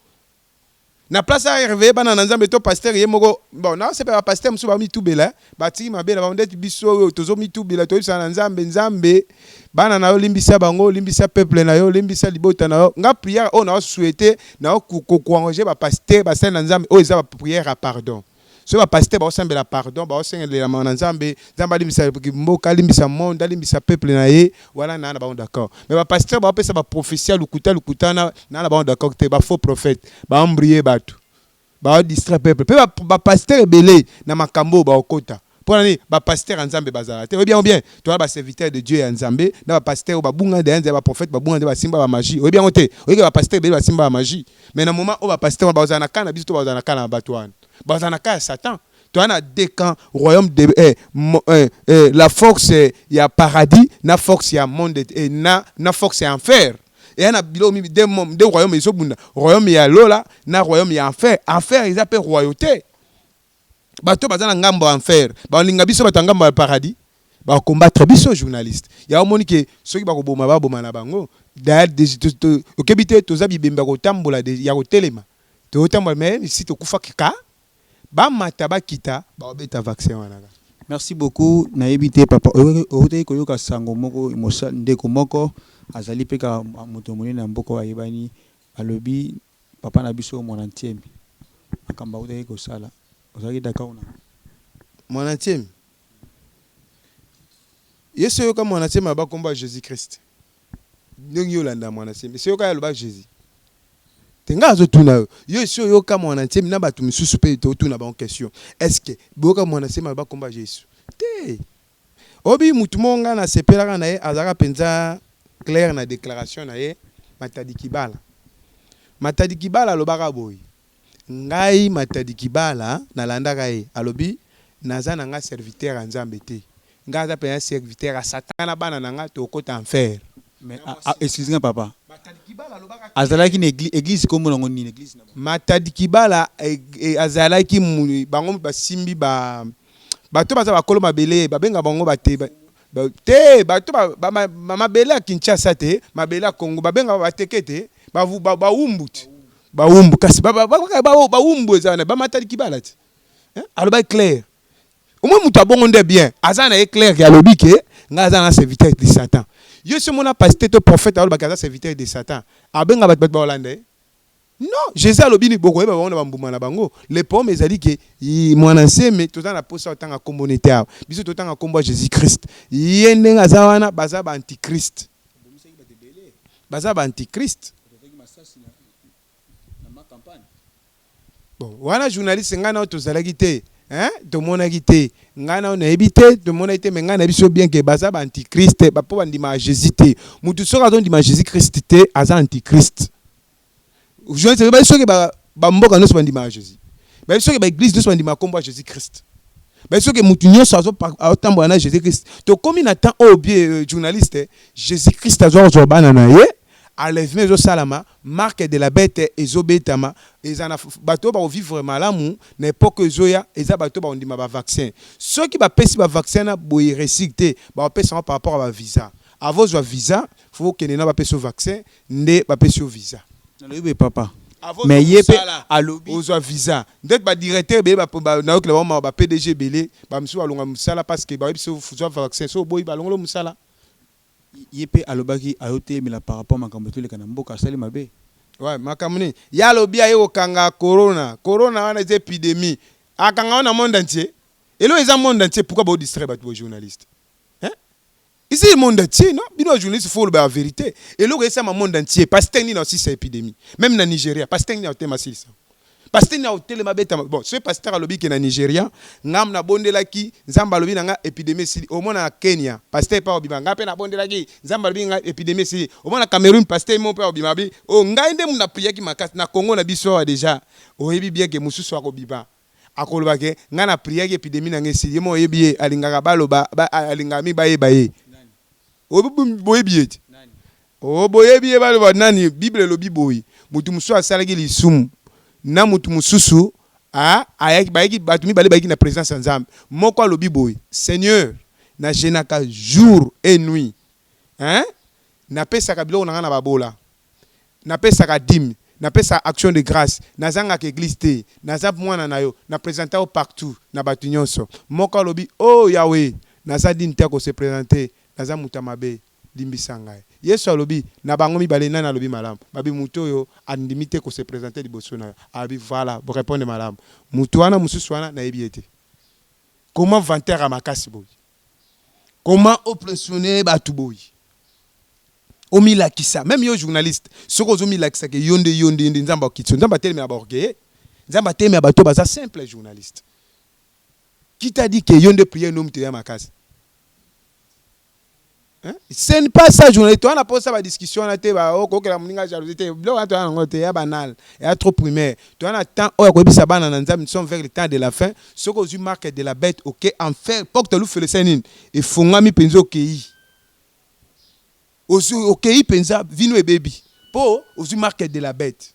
S2: na place aréveille bana na Nzambe. To pasteur ye moko, bon, naosepela bapasteur mosusu bamitubela, batiki mabe na bango. Ndeti biso oyo tozomitubela, toyebisana na Nzambe: Nzambe, bana na yo, limbisa bango, limbisa peuple na yo, limbisa libota na yo. Nga prière oyo naosouhaite, naokoencourage bapasteur, basali na Nzambe, oyo eza baprière ya pardon. Soki bapasteur baosambela pardon, baosengelelama na Nzambe, Nzambe alimbisa mboka, alimbisa monde, alimbisa peuple na ye, wana naa na bango d'accord. Mais bapasteur baopesa baprophétie ya lukuta lukuta, naa na bango d'accord te. Bafaux prophète baembrouille bato, baodistraire peuple. Mpe bapasteur ebele na makambo oyo baokota, mpo na nini bapasteur ya Nzambe bazala te? Oyebi yango bien, toza baserviteur de Dieu ya Nzambe na bapasteur oyo babunga nde ya baprophète, babunga nde basimba bamagie. Oyebi yango te? Oyebi bapasteur ebele basimba bamagie. Mais na moment oyo bapasteur wana bazala na ka na biso to bazala na ka na bato wana, bazala na ka ya Satan. Toza na deux camps, royaume de la force ya paradis na force ya monde, na force ya enfer. Eya na biloko mingi, deux royaume ezobunda, royaume ya lola na royaume ya enfer. Enfer eza mpe royauté. Bato baza na ngambo ya enfer balinga biso, bato ya ngambo ya paradis bakombattre biso. Journaliste, ya omoni ke soki bakoboma, baboma na bango. D'ailleurs okebi te, toza bibembe ya kotambola, ya kotelema, totambola, mais si tokufaki ka bamata bakita, bakobeta vaccin wana kaka.
S1: Merci beaucoup. Nayebi te papa, outaki koyoka sango moko, ndeko moko azali mpe kaka moto monene ya mboka oyo ayebani, alobi papa na biso Mwana Ntiemi, makambo autaki kosala, ozalaki d'accord na
S2: Mwana Ntiemi ye so oyoka Mwana Ntiemi aloba nkombo ya Jésus Christ ndenge yo olanda Mwana Ntiemi, so oyoka ye aloba Jésus te. Ngai azotuna yo, yo esi oyoka Mwana Ntiemi na bato misusu mpe totuna bango question: est ce que boyoka Mwana Ntiemi aloba nkombo ya Jésus te? Obi mutu moko ngai nasepelaka na ye, azalaka mpenza clair na déclaration na ye, Matadi Kibala. Matadi Kibala alobaka boye: ngai Matadi Kibala nalandaka ye, alobi naza na nga serviteur ya Nzambe te, ngai aza mpenza serviteur ya Satan na bana na nga tokota enfer.
S1: Mais ah, ah, excuse nga papa, azalaki na église, kombo nango nini église na bango?
S2: Matadi Kibala azalaki bango basimbi ba bato baza bakolo mabele, babenga bango bate te, bato mabele ya Kinshasa te, mabele ya Congo, babenga bateke te, bawumbu te, bawumbu kasi bawumbu eza wana. Bamatadi Kibala te. Hein? Alobaki clair. Omoi moto abongo nde bien, aza na ye clair ke alobi ke ngai aza na serviteur de Satan. Yo so omona pasteur to prophète alobaki aza serviteur de Satan, abenga bato, bato baolanda ye? Non. Jésus alobi ni bokoyeba bango na bambuma na bango. Le problème ezali ke Mwana Nseme, toza na posa otanga nkombo nete awa, biso totanga nkombo ya Jésus Christ. Ye ndenge aza wana, baza baantichrist, baza baantichrist. Bon, wana journaliste, ngai nao tozalaki te, hein? Tomonaki te, ngai nao nayebi te, tomonaki te. Mais ngai nayebi so bien ke baza baantichrist mpo bandimaka Jésus te. Mutu soki azondima Jésus Christ te, aza antichrist. Journaliste, bayebi soki bamboka nyonso bandimaka Jésus, bayebi soki baeglise nyonso bandimaka nkombo ya Jésus Christ, bayebi soki mutu nyonso azotambola na Jésus Christ. Tokómi na temps oyo bien, journaliste, Jésus Christ azwa kozwa bana na ye, enlèvement ezosalama, marque de la bête ezobetama. Eza na bato oyo bakovivre malamu na époque ezoya, eza bato oyo bakondima bavaccin. Soki bapesi bavaccin na boye réussir te, bakopesa yango par rapport à bavisa. Avant ozwa visa, faut okende na bapesi yo vaccin, nde bapesi yo visa.
S1: Nalobi boye papa, mais ye mpe alobi
S2: ozwa visa ndeti badirecteur ebele, nayokela bango ba PDG ebele, bamisusu balonga mosala parce que bayebi so zwa vaccin, so oboyi, balongola mosala.
S1: Ye mpe alobaki ayotelemela par rapport makambo etoleka na mboka, asali mabe.
S2: Ouais, makambo nini ye alobi? Aye kokanga corona. Corona wana eza épidémie, akanga wana monde entier. Eloko eza monde entier, pourquoi bodistraire bato, bojournaliste, hein? Ici monde entier, non, bino bajournaliste, faut oloba ya vérité. Eloko esama monde entier, pasteur nini aosisa épidémie? Même na Nigeria, pasteur nini aotema asilisa? Pasteur na otelema beta. Bon, soki pasteur alobi ke na Nigeria ngam nabondelaki, Nzambe alobi na nga épidémie esili. Omona na Kenya pasteur epa obima, ngai mpe nabondelaki, Nzambe alobi nga épidémie esili. Omona na Cameroun pasteur mo mpe obima bi o ngai nde na priaki makasi. Na Congo na biso awa déjà oyebi bien ke mosusu akobima, akoloba ke ngai na priaki, épidémie na ngai esili. Ye mo oyebi ye alingaka baloba alingaka mi bayeba ye. Boyebi ye te? O boyebi ye, baloba nani? Bible elobi boye: motu mosusu asalaki lisumu na motu mosusu, ayaki, bayaki bato mibale, bayaki na présence ya Nzambe. Moko alobi boye: "Seigneur, najeûnaka jour et nuit, hein? Napesaka biloko na ngai na babola, napesaka dîme, napesaka action de grâce, nazangaka église te, naza mwana na yo, naprésente yo partout na bato nyonso." Moko alobi: "O oh, Yawe, naza digne te kose présenter, naza moto ya mabe, limbisa ngai." Yesu alobi na bango mibale: "Nani alobi malamu?" Babi: "Motu oyo andimi te kose présenter liboso na yo." Alobi: "Voilà, borépondre malamu. Motu wana mosusu wana, nayebi ye te." Comment vanter ya makasi boye? Comment opressionne bato boye? Omilakisa même yo journaliste, soki ozomilakisa ke yo nde, yo nde, nde Nzambe akiti yo. Nzambe atelemela baorgueil, Nzambe atelemela bato baza simple. Journaliste, qui t'a dit ke yo nde prière no moto ya makasi? Hein? Ce n'est pas ça, journaliste. Toi, na posa ba discussion na te, ba okokela moninga jalousie te. Biloko wana toza nango te, ya banal, ya trop primaire. Toza na temps oyo akoyebisa bana na Nzambe, nous sommes vers le temps de la fin. Soki ozwi marque de la bête, oke enfer, porte lufelo esali nini? Efongami mpenza, okei, ozwi, okei mpenza, vino ebebi mpo ozwi marque de la bête.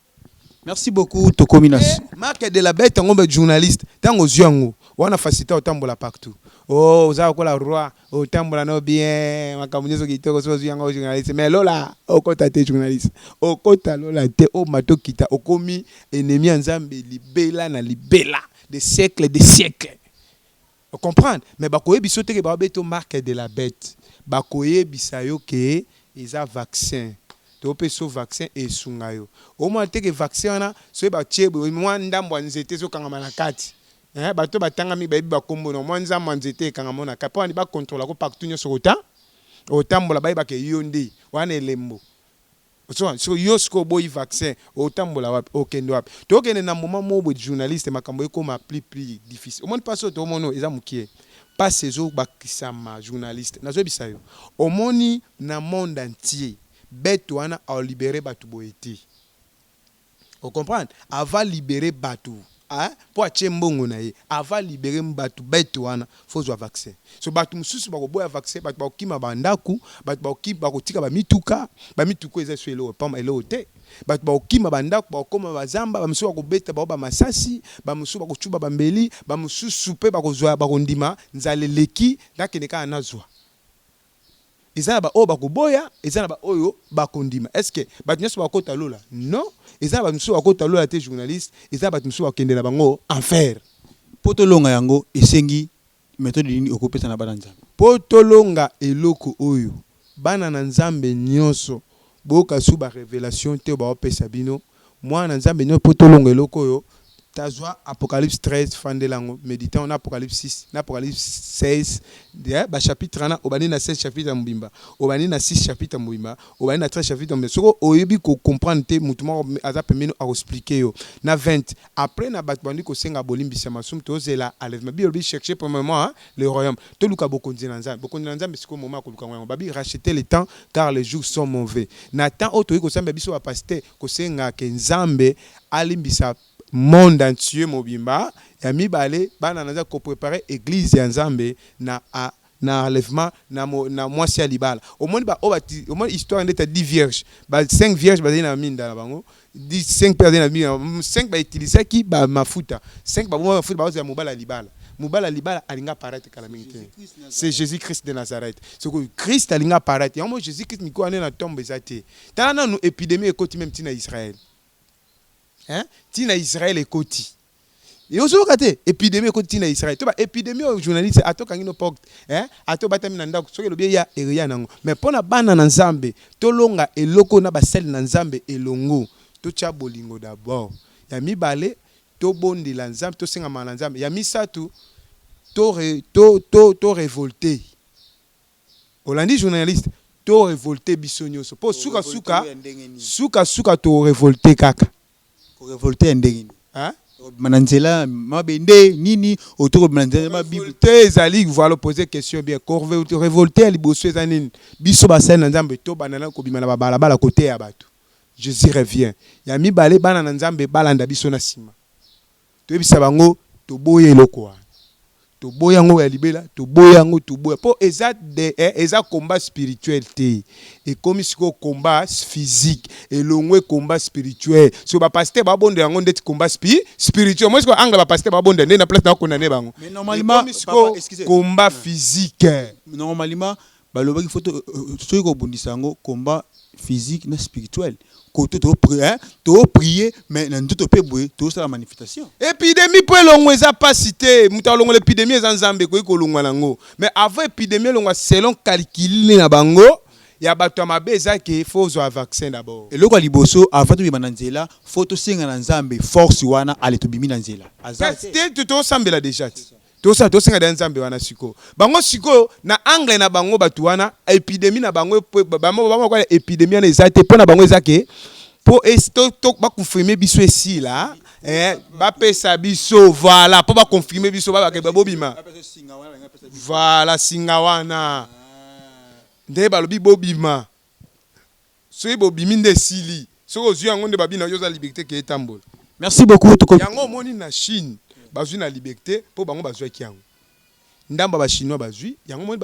S1: Merci beaucoup, tokomi na
S2: Marque de la bête yango, ba journaliste, ntango ozwi yango wana, facilité otambola partout. Oh, oza lokola roi, otambola no bien, makambo nyonso kitoko. So ozwi yango, journaliste, mais lola okota te. Journaliste, okota lola te. Omata okita, okomi ennemi ya Nzambe libela na libela, de siècle de siècle. Ocomprendre? Mais bakoyebisa yo te ke babeta marque de la bête. Bakoyebisa yo ke eza vaccin, topesa yo vaccin, esunga yo. Omona te ke vaccin wana, soki batie boye, mwa ndambo ya nzete ezokangama na kati. Bato batangami bayebi bakombo na mwa nzambo ya nzete ekangama na kati mpo wani bakontrolako partout nyonso kota otambola, bayebaka yo nde wana elembo. So yo sikoyo oboyi vaccin, otambola wapi? Okende wapi? Tokende na moment moko boye, journaliste, makambo ekóma plus plus difficile. Omoni mpasi oyo toomona oyo eza mokie, mpasi ezobakisama. Journaliste, nazoyebisa yo, omoni na monde entier, bête wana alibérer bato boye te. Ocomprendre? Ava libérer bato mpo atie mbongo na ye, ava libérer bato, bête wana fo zwa vaccin. So bato mosusu bakoboya vaccin, bato bakokima bandako, bato bakotika bamituka. Bamituka eza so eloko pamba, eloko te. Bato bakokima bandako, bakokoma bazamba, bamosusu bakobeta bao bamasasi, bamosusu bakocuba bambeli, bamosusu mpe bakozwa, bakondima nzala eleki, nakende kaka nazwa. Eza na baoyo bakoboya, eza na baoyo bakondima. Est ce que bato nyonso bakota lola? Non, eza na bato mosusu bakota lola te. Journaliste, eza na bato mosusu bakende na bango enfer.
S1: Mpo tolonga yango, esengi méthode nini okopesa na bana Nzambe?
S2: Mpo tolonga eloko oyo, bana na Nzambe nyonso, boyoka su barévélation te oyo baopesa bino. Mwana na Nzambe nyonso, mpo tolonga eloko oyo, tazwa Apocalypse 13, fandela yango, médite na Apocalypse 6, na Apocalypse 16. Bachapitre wana, obandi na 16 chapitre ya mobimba, obandi na 6 chapitre ya mobimba, obandi na 13 chapitre ya mobimba. Soki oyebi kocomprendre te, motu moko aza pembeni akoexpliquer yo na 20. Après na bato bandi kosenga bolimbisa masumu, tozela enlèvement. Bi olobi: "Chercher premièrement, hein, le royaume." Toluka bokonzi na Nzambe, bokonzi na Nzambe. Sikoyo moment akoluka yango, babi: "Racheter le temps, car les jours sont mauvais." Na temps oyo toyei kosambela, biso bapasteur, kosengaka Nzambe alimbisa monde entier mobimba. Ya mibale, bana na nzambe, kopréparer église ya Nzambe na enlèvement na mwasi ya libala. Omoni ba oyo, omoni histoire ndeti ya 10 vierges, ba 5 vierges bazali na minda na bango, 5 mpe bazali na minda, 5 bautilisaki bamafuta, 5 baboma mafuta, bazala mobali ya libala. Mobali ya libala alingi apparaître kala mingi te. C'est Jésus Christ de Nazareth. Soki Christ alingi apparaître yango mo, Jésus Christ mikolo ane na tombe eza te. Tala nanu épidémie ekoti même ntina Israël, hein? Ntina Israël ekoti, ozoyoka te? Épidémie ekoti ntina Israël. To ba épidémie oyo, journaliste, atokangi no porte, hein? Ata obatami na ndako, soki elobi eya, eya nango. Mais mpo na bana na Nzambe, tolonga eloko na basali na Nzambe elongo, totya bolingo d'abord. Ya mibale, tobondela Nzambe, tosengama na Nzambe. Ya misato, to révolte. Olandi, journaliste? To révolte biso nyonso, mpo sukasuka, sukasuka, to révolte kaka.
S1: Korévolte ya ndenge nini?
S2: Hein?
S1: Kobima na nzela mabende nini oto kobima na nzela mabible
S2: te ezali. Voilà, poser question bien. Révolte ya liboso eza nini? Biso basali na Nzambe tobanda na kobima na babalabala koteya bato Jésus revient. Ya mibale, bana na Nzambe balanda biso na nsima, toyebisa bango toboya eloko wana, toboya yango ya libela, toboya yango, toboya mpo eza eza combat spirituel te, ekomi sikoyo combat physique. Elongwe combat spirituel, so bapasteur babondela yango ndeti combat spirituel. Moi sikoyo angle bapasteur babondela nde na place na bakondane bango.
S1: Mais normalement,
S2: sikoyo combat physique.
S1: Normalement balobaki faut soki kobundisa yango combat physique na spirituel, koto toprier, mais na nzoto mpe boye tozosala manifestation.
S2: Épidémie mpo elongwa eza mpasi te. Moto alongola épidémie eza Nzambe, ekoki kolongwa nango. Mais avant épidémie elongwa, selon calcul na bango ya bato ya mabe, eza ke faut ozwa vaccin d'abord.
S1: Eloko ya liboso, avant tobima na nzela, faut tosenga na Nzambe force wana. Ale, tobimi na nzela.
S2: Aza te, tosambela déjà te, tosala, tosenga da Nzambe wana. Sikoyo bango, sikoyo na angle na bango, bato wana, épidémie na bango, bango épidémie wana eza te. Mpo na bango eza ke mpo baconfirme biso esila, bapesa biso, voilà, mpo baconfirme biso, babake bobima. Voilà, singa wana nde balobi bobima. Soki bobimi nde esili. Soki ozwi yango nde babina yo oza liberté ke etambola.
S1: Merci beaucoup.
S2: Yango omoni na Chine bazwi na liberté mpo bango bazwaki yango ndambo ya Bachinois bazwi yango. Moni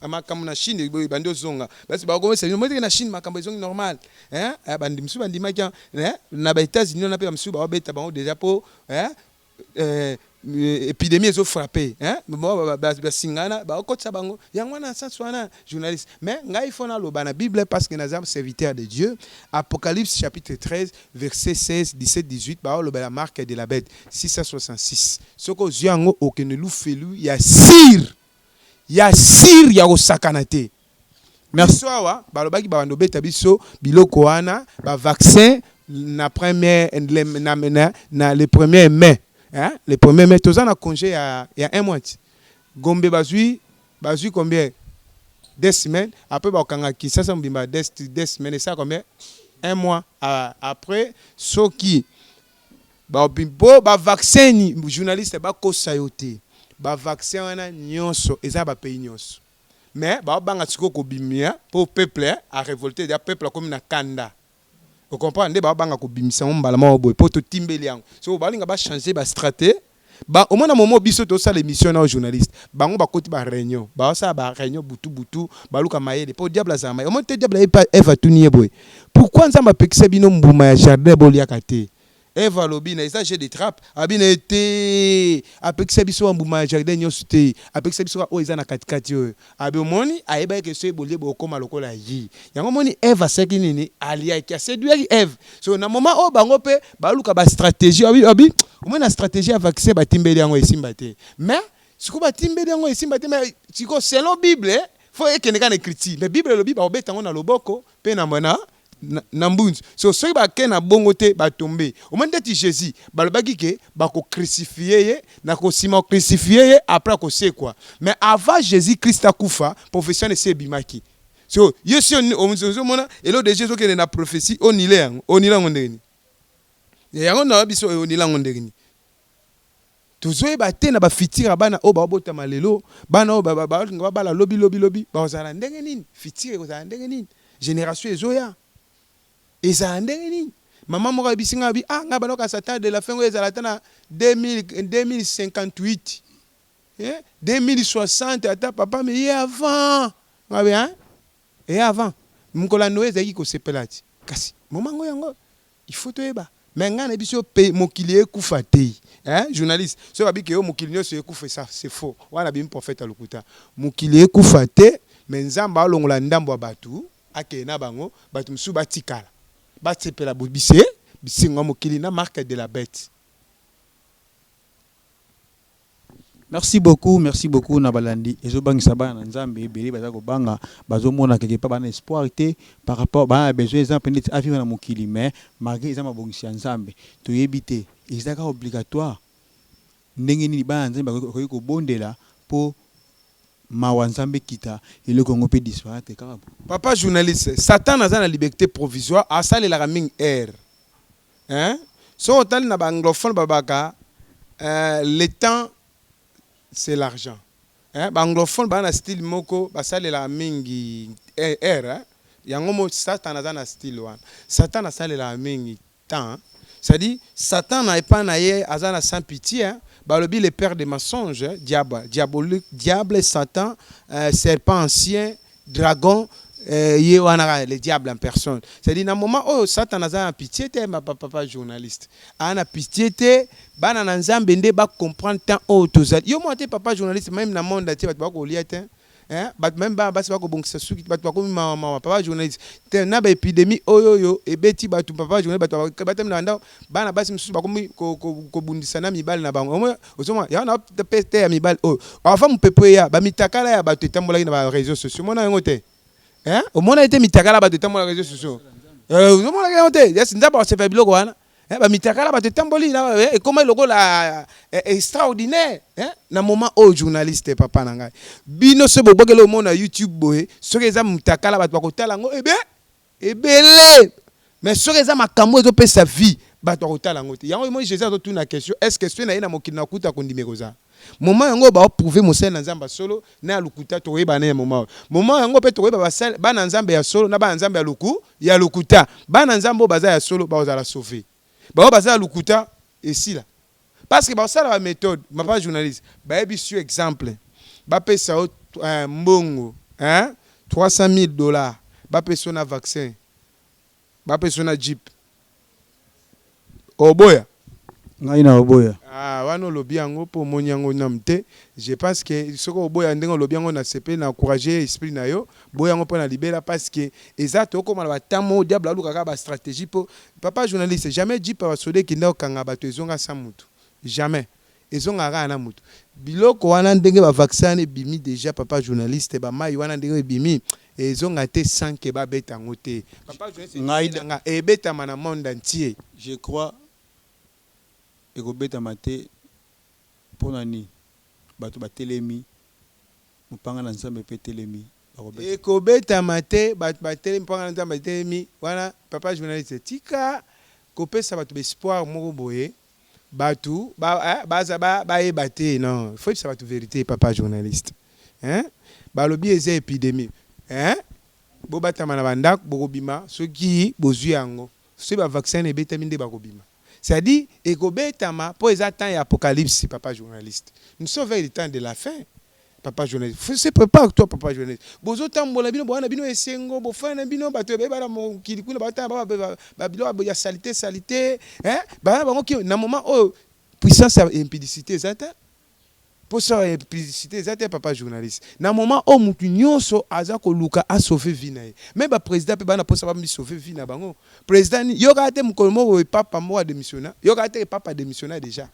S2: makambo na Chine bandi ozonga, basi bakomesa bino moteke na Chine, makambo ezongi normal. Bandi mosusu bandimaki na Baétats-Unis wana mpe bamosusu baobeta bango déjà mpo épidémie ezofrappe basingana, baokotisa bango yango wana. Sens wana, journaliste, mais ngai faut naloba na Bible parce que naza serviteur de Dieu. Apocalypse chapitre 13 verset 16, 17, 18, baoloba la marque de la bête 666. Soki ozwi yango, okende lufelu ya sûr, ya sûr, ya kosakana te. Biso awa balobaki babanda obeta biso biloko wana, bavaccin, na première na le premier mai, hein? Le premier mai toza na congé ya un mois ti Gombe bazwi combien? 2 semaines. Après bakokanga Kinshasa mobimba 2 semaines, esala combien? Un mois. Après soki po bavaccin, journaliste, bakosa yo te, bavaccin wana nyonso eza bapays nyonso, mais baobanga sikoyo kobimia mpo peuple arévolte ya peuple akomi na kanda. Ocomprendre nde baobanga kobimisa yango mbala moko boye mpo totimbeli yango. So balinga bachange bastratégie. Ba omona momo biso tosala émission na journaliste, bango bakoti baréunion, baosala baréunion butu butu, baluka mayele mpo diable azala mayele. Omoni te, diable ayebi Eve, atuni ye boye: "Pourquoi Nzambe apekisa bino mbuma ya jardin, boliaka te?" Eve alobi na eza jeu de trappe, abi na ye te, apekisa biso mbuma ya jardin nyonso te, apekisa biso oyo eza na katikati oyo. Abi omoni, ayebaki ke so ebolie bokóma lokola ye. Yango omoni Eve asalaki nini? Aliaki, aséduisaki Eve. So na moment oyo bango mpe baluka bastratégie, abi omoni na stratégie ya vaccin batimbeli yango esimba te. Mais sikoyo batimbeli yango esimba te, mais sikoyo selon Bible faut ekende kaka na écriture. Mais Bible elobi bakobeta yango na loboko mpe na mbunzu. So soki bake na bongo te, batombe. Omoni ndeti Jésus balobaki ke bakocrucifie ye, na kosima kocrucifie ye, après akosekwa. Mais avant Jésus Christ akufa, prophétie wana esi ebimaki. So ye si ozomona elo déjà ezokende na prophétie, onile yango, onile yango ndenge nini? Yango na biso onile yango ndenge nini? Tozoyeba te na bafutur ya bana oyo baobotama lelo, bana oyo balinga babala lobi lobi lobi, bakozala ndenge nini? Futur ekozala ndenge nini? Génération ezoya ezala ndenge nini? Mama moko ayebisi ngai, abi: "Ah, ngai banoka satan de la fin oyo ezala ata na 2058, eh? 2060 ata papa, mais ye avant." Ngai hein? Eye avant mokolo ya Noe ezalaki kosepela ti. Kasi momango yango il faut toyeba. Mais ngai na biso pe mokili ekufa te, hein? Journaliste, soki babiki yo mokili nyonso ekufa, ça c'est faux. Wana bimi prophète ya lokuta. Mokili ekufa te, mais Nzambe alongola ndambo ya bato, akende na bango, bato mosusu batikala, basepela bise bisengo ya mokili na marque de la bête.
S1: Merci beaucoup, merci beaucoup na balandi. Ezobangisa bana na Nzambe ebele, baza kobanga, bazomona quelque part bana espoir te par rapport bana besoin eza mpe neti avivre na mokili. Mais malgré eza mabongisi ya Nzambe, toyebi te eza kaka obligatoire. Ndenge nini bana Nzambe bakoki kobondela mpo mawa Nzambe ekita, eloko yango mpe disparaître kaka?
S2: Papa journaliste, Satan aza na liberté provisoire, asalelaka mingi aire, hein? Soki otali na baanglophone, babaka le temps, c'est l'argent, hein? Baanglophone baa na style moko, basalelaka mingi air, hein? Yango mo Satan aza na style wana. Satan asalelaka mingi temps, c'est-à-dire Satan na epai na ye aza na sans pitié, hein? Balobi le père de mensonge, hein? Diable, diabolique, diable, Satan, serpent ancien, dragon, ye wana kaka le diable en personne. C'est-à-dire na moment oyo Satan aza na pitié te. Papa journaliste, aza na pitié te. Bana na Nzambe nde bacomprendre temps oyo tozali. Yo mwana te, papa journaliste, même na monde atie bato bakolia te, hein? Bato même bana basi bakobongisa suki, bato bakomi mawa mawa, papa journaliste te. Na baépidémie oyo oyo ebeti bato, papa journaliste, bato batami na bandako, bana basi mosusu bakomi kobundisa na mibali na bango. Ozomona yango na pe te ya mibali oyo avant mopepe eya, bamitakala ya bato etambolaki na baréseaux sociaux. Omona yango te, hein? Omona ete mitakala bato etambola réseaux sociaux, ozomonaki yango te? Yes, Nzambe akosepa biloko wana. Bamitakala bato etamboli, ekoma lokola extraordinaire na moment oyo. Journaliste, papa na ngai, bino so bobokeli, omona YouTube boye, soki eza mutakala, bato bakotala yango ebe ebele, mais soki eza makambo ezopesa vie, bato bakotala yango te. Yango moi Jésus azotuna question: est ce que soki na ye na mokili nakuta kondima kozala? Moment yango baoprouve mosali na Nzambe ya solo na ya lokuta, tokoyeba na ya moment oyo. Moment yango mpe tokoyeba bana Nzambe ya solo na bana Nzambe ya lokuta. Bana Nzambe oyo baza ya solo bakozala sauve, bao baza ya lokuta esila, parce que bakosala baméthode. Papa journaliste, bayebi sur exemple bapesa yo mbongo, hein? 300 000 $, bapesa yo na vaccin, bapesa yo na jeep, oboya?
S1: Ngai na oboya.
S2: Ah, wana olobi yango mpo omoni yango nanu te. Je pense que soki oboya ndenge olobi yango, na sepeli na encourage esprit na yo. Boya yango mpo na libela, parce que eza tokóma na batamo, diable alukaka bastratégie. Mpo papa journaliste, jamais jeep ya basoda ekenda kokanga bato ezonga sa mutu, jamais. Ezongaka kaka na mutu. Biloko wana ndenge bavaccin wana ebimi déjà, papa journaliste, bamai wana ndenge ebimi, ezonga te sans que babeta yango te. Papa journaliste,
S1: Ngai
S2: ebetama na monde entier.
S1: Je crois ekobetama te. Mpo na nini? Bato batelemi, mopanga na Nzambe mpe etelemi.
S2: Ekobetama te. Bato batelemi, mopanga na Nzambe etelemi wana. Papa journaliste, tika kopesa bato baespoir moko boye, bato baza bayeba te. Non, faut yebisa bato vérité, papa journaliste, hein? Balobi eza épidémie, hein? Bobatama na bandako, bokobima soki bozwi yango. Soki bavaccin ebetami nde bakobima, c'est-à-dire ekobetama mpo eza temps ya apocalypse. Papa journaliste, nous sommes vers le temps de la fin. Papa journaliste, se prépare toi. Papa journaliste, bozotambola bino, bowana bino esengo, bofana na bino, bato ebebala mokili kuna, batala babiloko ya saleté saleté, bana bango ki na moment oyo puissance ya impudicité eza te. Mposa ya impudicité eza te, papa journaliste. Na moment oyo mutu nyonso aza koluka asauve vie na ye, me baprésident mpe bana mposa bamisauve vie na bango. Président ni yokaka te, mokolo moko papa moko adémissionna. Yokaka te, papa adémissionna déjà,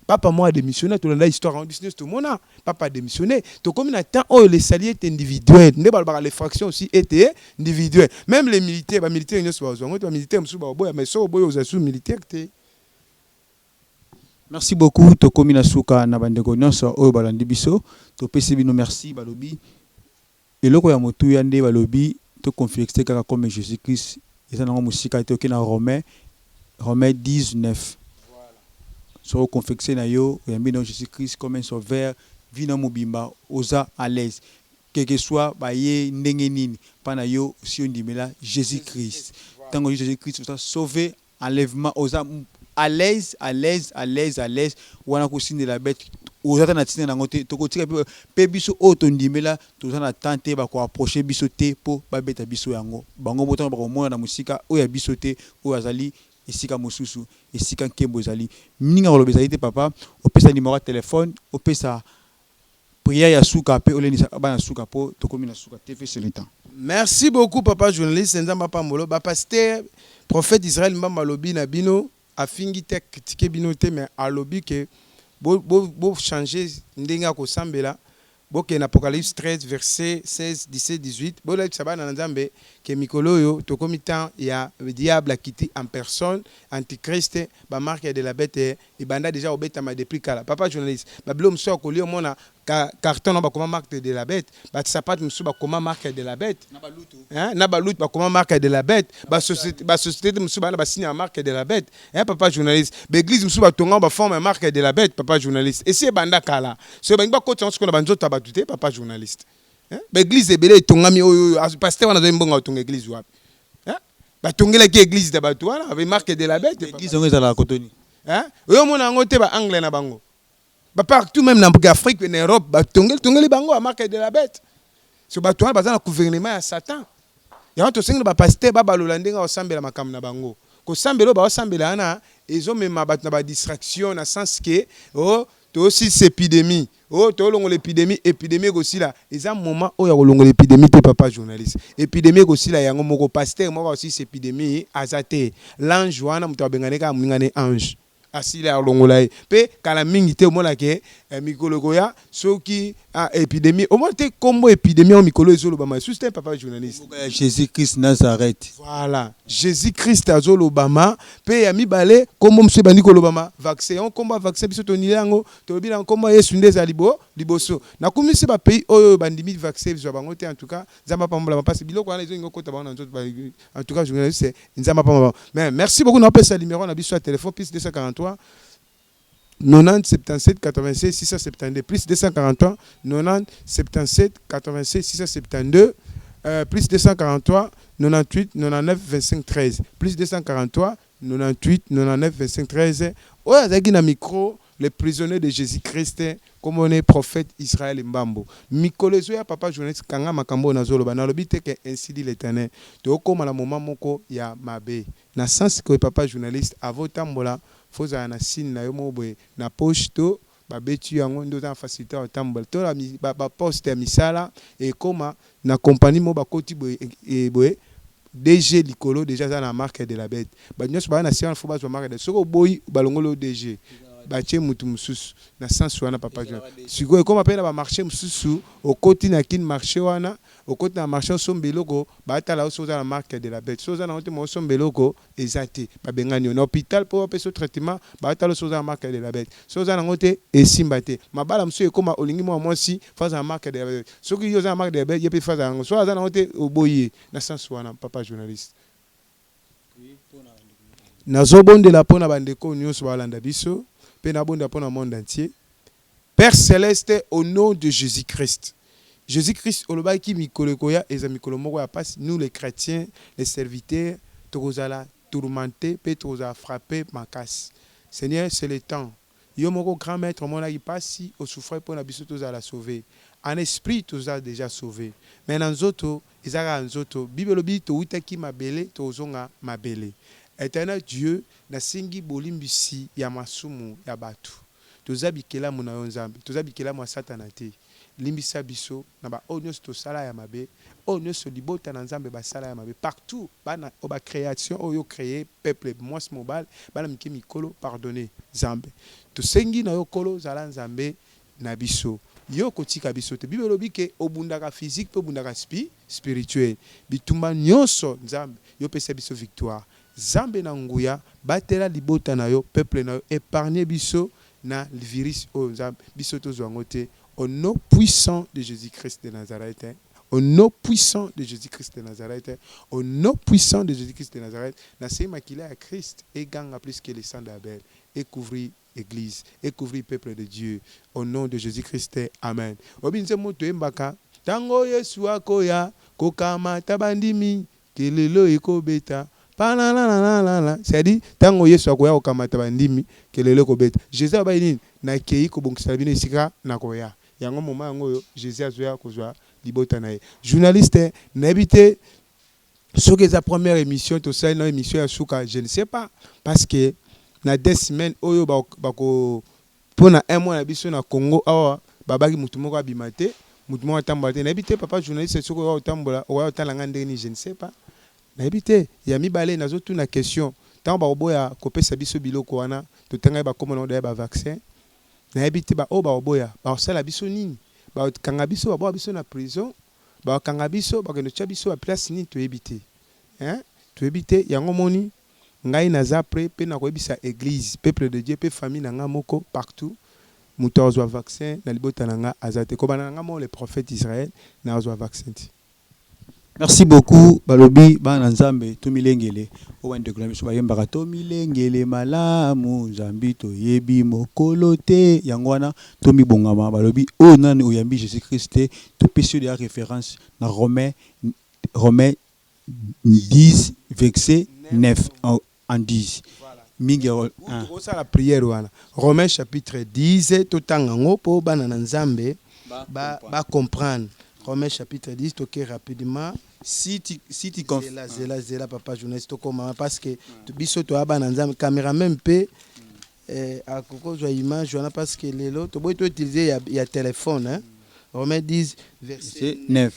S2: papa moko adémissionné. Tolanda histoire yango biso nyonso, tomona papa adémissionné. Tokomi na temps oyo le salut est individuel, nde balobaka l'effraction aussi est individuel. Même les militaires, bamilitaire nyonso bazwa yango te. Bamilitaire mosusu baoboya, mais soki oboya, ozala su militaire te.
S1: Merci beaucoup. Tokomi na suka. Na bandeko nyonso oyo balandi biso, topesi bino merci. Balobi eloko ya motuya nde balobi toconfesse kaka comme Jésus Christ eza nango mosika te. Oke na Romain 19, soki oconfesse na yo, oyambi na Jésus Christ comme un sauveur, vie na mobimba oza à l'aise, quel que soit baye ndenge nini mpa na yo. Si ondimela Jésus Christ, ntango Jésus Christ oza sauvé, enlèvement, oza à l'aise, à l'aise, à l'aise, à l'aise. Wana kosindela bete oza ta na ntina nango te. Tokotika mpe biso oyo tondimela, toza na temps te, bakoapproche biso te mpo babeta biso yango. Bango botango bakomona na mosika oyo ya biso te, oyo azali esika mosusu, esika nkembo ezali. Mingi koloba ezali te. Papa, opesa numéro ya telefone, opesa prière ya suka mpe olendisa bana suka, mpo tokomi na suka te. Fese le temps.
S2: Merci beaucoup, papa journaliste. Nzambe apambolo bapaster. Prophète Israel Mbamba alobi na bino, afingi te, acritiquer bino te, mais alobi ke bochange ndenge ya kosambela. Bokende Apocalypse 13 verset 16, 17, 18. Bolakisa bana na Nzambe ke Ke mikolo oyo tokomi temps ya diable akiti en personne, antichrist, ba marque de la bete ebanda dejà kobetama depuis kala. Papa journaliste, ba biloko mosusu ya kolia omona carton na bakoma marque de la bête, ba sapatu mosusu bakoma marque de la bête, hein, na balutu bakoma marque de la bête, ba société mosusu bana basigne ya marque de la bête, hein, papa journaliste, ba église mosusu batonga ba forme ya marque de la bête. Papa journaliste, esi ebanda kala. So balingi bakotisa yango sikoyo na banzoto ya bato te. Papa journaliste, hein? Ba église ebele etongami oyo oyo pasteur wana azali mbongo atonga église wapi, hein? Batongelaki église ya bato wana avec marque de la bête.
S1: Église yango ezalaka kotoni?
S2: Hein? Oyo omona yango te, ba angle na bango ba partout, même na Afrique, na Europe, batongeli tongeli bango ya marque de la bête. So bato wana baza na gouvernement ya Satan. Yango tosengeli ba pasteur babalola ndenge akosambela makambo na bango. Kosambela oyo baosambela wana ezomema bato na ba distraction, na sens ke o tosilisa épidémie, oyo tolongola épidémie, épidémie ekosila. Eza moment oyo ya kolongola épidémie te, papa journaliste. Épidémie ekosila yango moko. Pasteur moko akosilisa épidémie aza te. L'ange wana, moto abengani kaka moninga ne ange, asili alongola ye mpe kala mingi te. Omonake mikolo ekoya soki épidémie, omona te nkombo épidémie yango mikolo ezolobama lisusu te, papa journaliste.
S1: Ya Jésus Christ Nazareth.
S2: Voilà, Jésus Christ azolobama. Mpe ya mibale, nkombo mosusu ebandi kolobama, vaccin. Yango nkombo ya vaccin, biso tonili yango, tolobi na nkombo ya Yesu nde ezali bo liboso. Nakumisi ba pays oyo bandimi vaccin ezwa bango te. En tout cas, Nzambe apambola mpasi biloko wana ezolingi okota bango na nzoto. En tout cas, journaliste, Nzambe apambola bango. Mais merci beaucoup. Naopesa numéro na biso ya téléphone: plus 243 90 77 86 672, plus 243 90 77 86 672, plus 243 98 99 25 13, plus 243 98 99 25 13. Oyo azalaki na micro, le prisonnier de Jésus-Christ, comme on est prophète Israël Mbambo. Mikolo ezoya, papa journaliste, kanga makambo oyo nazoloba. Nalobi te ke ainsi dit l'Éternel. Tokóma na moment moko ya mabe, na sens ke, papa journaliste, avotambola, fozala na signe na yo moko boye na poche to babeti yango nde oza na facilité ya kotambola. To ba poste ya misala, ekóma na compagnie moko, bakoti boye boye, DG likolo déjà aza na marque de la bête. Bato nyonso baya na se wana fo bazwa marque de. Soki oboyi, balongoli yo DG, batie mutu mosusu. Na sens wana, papa, sikoyo ekóma mpe na ba marché mosusu. Okoti na kini marché wana, okoti na marché, osomba eloko, batala yo soki oza na marque de la bête. Soki oza nango te, ma osomba eloko eza te, babengani yo. Na hôpital, mpo bapesa yo traitement, batala soki oza na marque de la bête. Soki oza nango te, esimba te. Mabala mosusu ekóma, olingi mwa mwasi, fo aza na marque de la bête. Soki yo oza na marque de la bête, ye mpe fo aza nango. Soki aza nango te, oboyi ye. Na sens wana, papa journaliste, nazobondela mpo na bandeko nyonso balanda biso, mpe nabondela mpo na monde entier. Père céleste, au nom de Jésus Christ, Jésus Christ olobaki mikolo ekoya eza mikolo moko ya pasi. Nous les chrétiens, les serviteurs, tokozala tourmenté mpe tokozala frappé makasi. Seigneur, c'est le temps. Yo moko, grand maître, omonaki mpasi, osouffrir mpo na biso tozala sauvé. En esprit toza déjà sauvé, mais na nzoto eza kaka nzoto. Bible elobi towutaki mabele, tozonga mabele. Éternel Dieu, nasengi bolimbisi ya masumu ya bato. Toza bikelamu na yo, Nzambe, toza bikelamu ya Satana te. Limbisa biso na baoyo nyonso tosala ya mabe, oyo nyonso libota na Nzambe basala ya mabe partout, bana oyo ba création oyo créé, peuple, mwasi, mobali, bana mike, mikolo. Pardonne, Nzambe. Tosengi na yo, Kolo, zala Nzambe na biso. Yo kotika biso te. Bible elobi ke obundaka physique mpe obundaka spirituel. Bitumba nyonso, Nzambe, yo pesa biso victoire. Nzambe na nguya, batela libota na yo, peuple na yo, épargne biso na virus oyo, Nzambe, biso tozwa yango te. Au nom puissant de Jésus-Christ de Nazareth, au nom puissant de Jésus-Christ de Nazareth, au nom puissant de Jésus-Christ de Nazareth, nasengi makila ya Christ eganga plus que le sang d'Abel et couvrir église et couvrir peuple de Dieu, au nom de Jésus-Christ, amen. Obi nzembo toyembaka: ntango Yesu akoya kokamata bandimi, kelelo ekobeta palalalalala. C'est-à-dire, ntango Yesu akoya kokamata bandimi, kelelo ekobeta. Jésus abai nini? Nakei kobongisela bino esika, nakoya. Yango moma yango oyo Jésus azoya kozwa libota na ye. Journaliste, nayebi te soki eza première émission tosali na émission ya suka, je ne sais pas, parce que na 2 semaines oyo bako mpona un mois na biso na Congo awa, babaki motu moko abima te, motu moko atambola te. Nayebi te, papa journaliste, soki oya kotambola, oya kotala nga ndenge nini, je ne sais pas, nayebi te. Ya mibale, nazotuna question: ntango bakoboya kopesa biso biloko wana totangaki, bakóma nango daya ba vaccin, nayebi te baoyo bakoboya bakosala biso nini? Bakanga biso, baboya biso na prison. Bakanga biso, bakende tia biso ba place nini, toyebi te, hein? Toyebi te. Yango moni ngai naza prêt mpe nakoyebisa église, peuple de Dieu mpe famille na nga moko partout, moto azwa vaccin na libota na nga aza te. Kobanda na nga moko, le prophète Israël, na azwa vaccin te.
S1: Merci beaucoup. Balobi bana Nzambe, tomilengele. Oyo bandeko na biso bayembaka: "Tomilengele malamu, Nzambi toyebi mokolo te." Yango wana tomibongama. Balobi oyo nani oyambi Jésus Christ te, topesi yo deya référence na Romain 10 verset 9 en 10 mingi.
S2: Osala prière wana, Romain chapitre 10, totanga yango mpo bana na Nzambe bacomprendre. Romain chapitre 10, toke rapidement.
S1: Si tu
S2: Zela, zela, zela, papa journaliste, tokoma, parce que biso toya bana Nzambe. Caméraman mpe akokozwa image wana, parce que lelo toboyi toutiliser ya téléphone, hein? Romain 10 verset
S1: 9.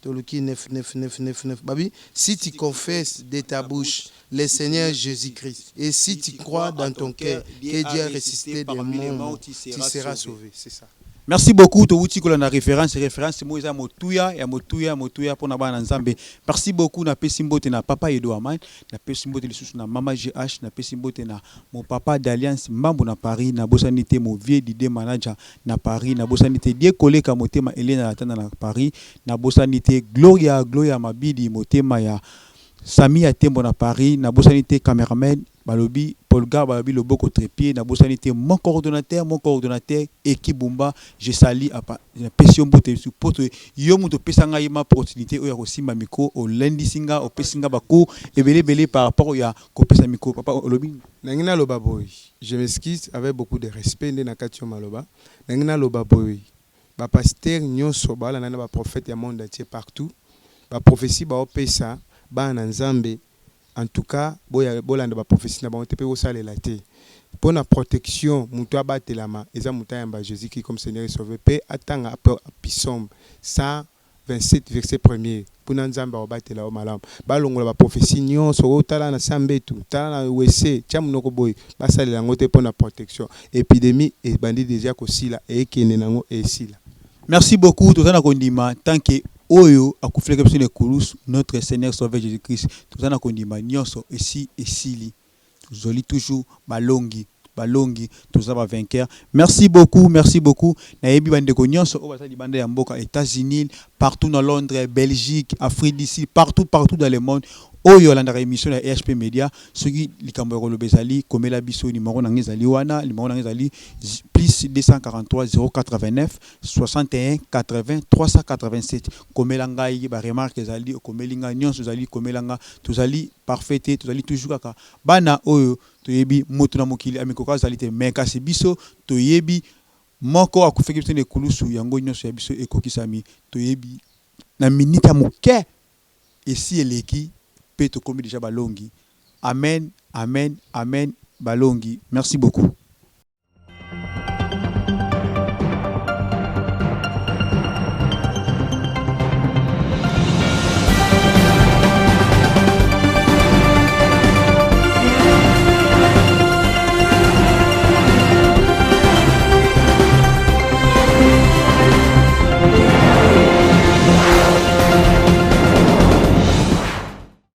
S2: Toluki 9, 9, 9, 9, 9. Babi: "Si tu confesses de ta bouche le Seigneur Jésus-Christ et si tu crois dans ton cœur que Dieu a ressuscité des morts, tu seras sauvé." C'est ça.
S1: Merci beaucoup. Towuti kolanda référence mo eza motuya ya motuya, motuya mpona bana na Nzambe. Merci beaucoup. Napesi mbote na papa Edo Aman, napesi mbote lisusu na mama GH, napesi mbote na mon papa d'Alliance Mbambo na Paris, nabosani te mon vieux Dide manager na Paris, nabosani te Die Koleka motema Elena Latana na Paris, nabosani te Gloria, Gloria Mabidi motema ya Sami ya Tembo na Paris, nabosani te cameraman, balobi Polga, balobi loboko trépied, nabosani te mon coordonnateur Eki Bumba, je sali apa, napesi yo mbote po to yo moto opesa ngai ma opportunité oyo ya kosimba micro. Olendisi nga, opesi nga bacours ebele ebele par rapport ya kopesa micro. Papa, olobi?
S2: Nangi naloba boye, je m'excuse avec beaucoup de respect nde na kati yo maloba. Nangi naloba boye: bapasteur nyonso balanda na baprophète ya monde entier partout, baprophétie baopesa bana na Nzambe, en tout cas bolanda baprophétie na bango te mpe bosalela te. Mpo na protection, moto abatelama eza moto ayamba Jésus-Christ comme Seigneur et Sauveur mpe atanga psaume 127 verset premier, mpona Nzambe akobatela yo malamu. Balongola baprophétie nyonso oyo: tala na sambetu, tala na wese, tia monoko boye. Basalela yango te. Mpo na protection, épidémie ebandi déjà kosila, ekende nango, esila.
S1: Merci beaucoup. Toza na kondima tant que oyo akufelaki biso na ekulusu, notre Seigneur Sauveur Jésus Christ. Toza na kondima, nyonso esi esili, tozali toujours balongi, balongi, toza bavainqueur. Merci beaucoup, merci beaucoup. Nayebi bandeko nyonso oyo baza libanda ya mboka, États-Unis, partout na Londres, Belgique, Afrique d'ici, partout, partout dans le monde, oyo alandaka émission ya EHP Media, soki likambo ya koloba ezali, komela biso. Numéro na ngai ezali wana, numéro na ngai ezali plus 243 089 61 80 387. Komela ngai, baremarque ezali, okomeli ngai, nyonso ezali, komela nga. Tozali parfait te, tozali toujours kaka bana oyo toyebi moto na mokili amikoka azali te, mais kasi biso toyebi moko akufaki biso na ekulusu, yango nyonso ya biso ekokisami. Toyebi na minute ya moke esi eleki mpe tokomi déjà balongi. Amen, amen, amen. Balongi. Merci beaucoup.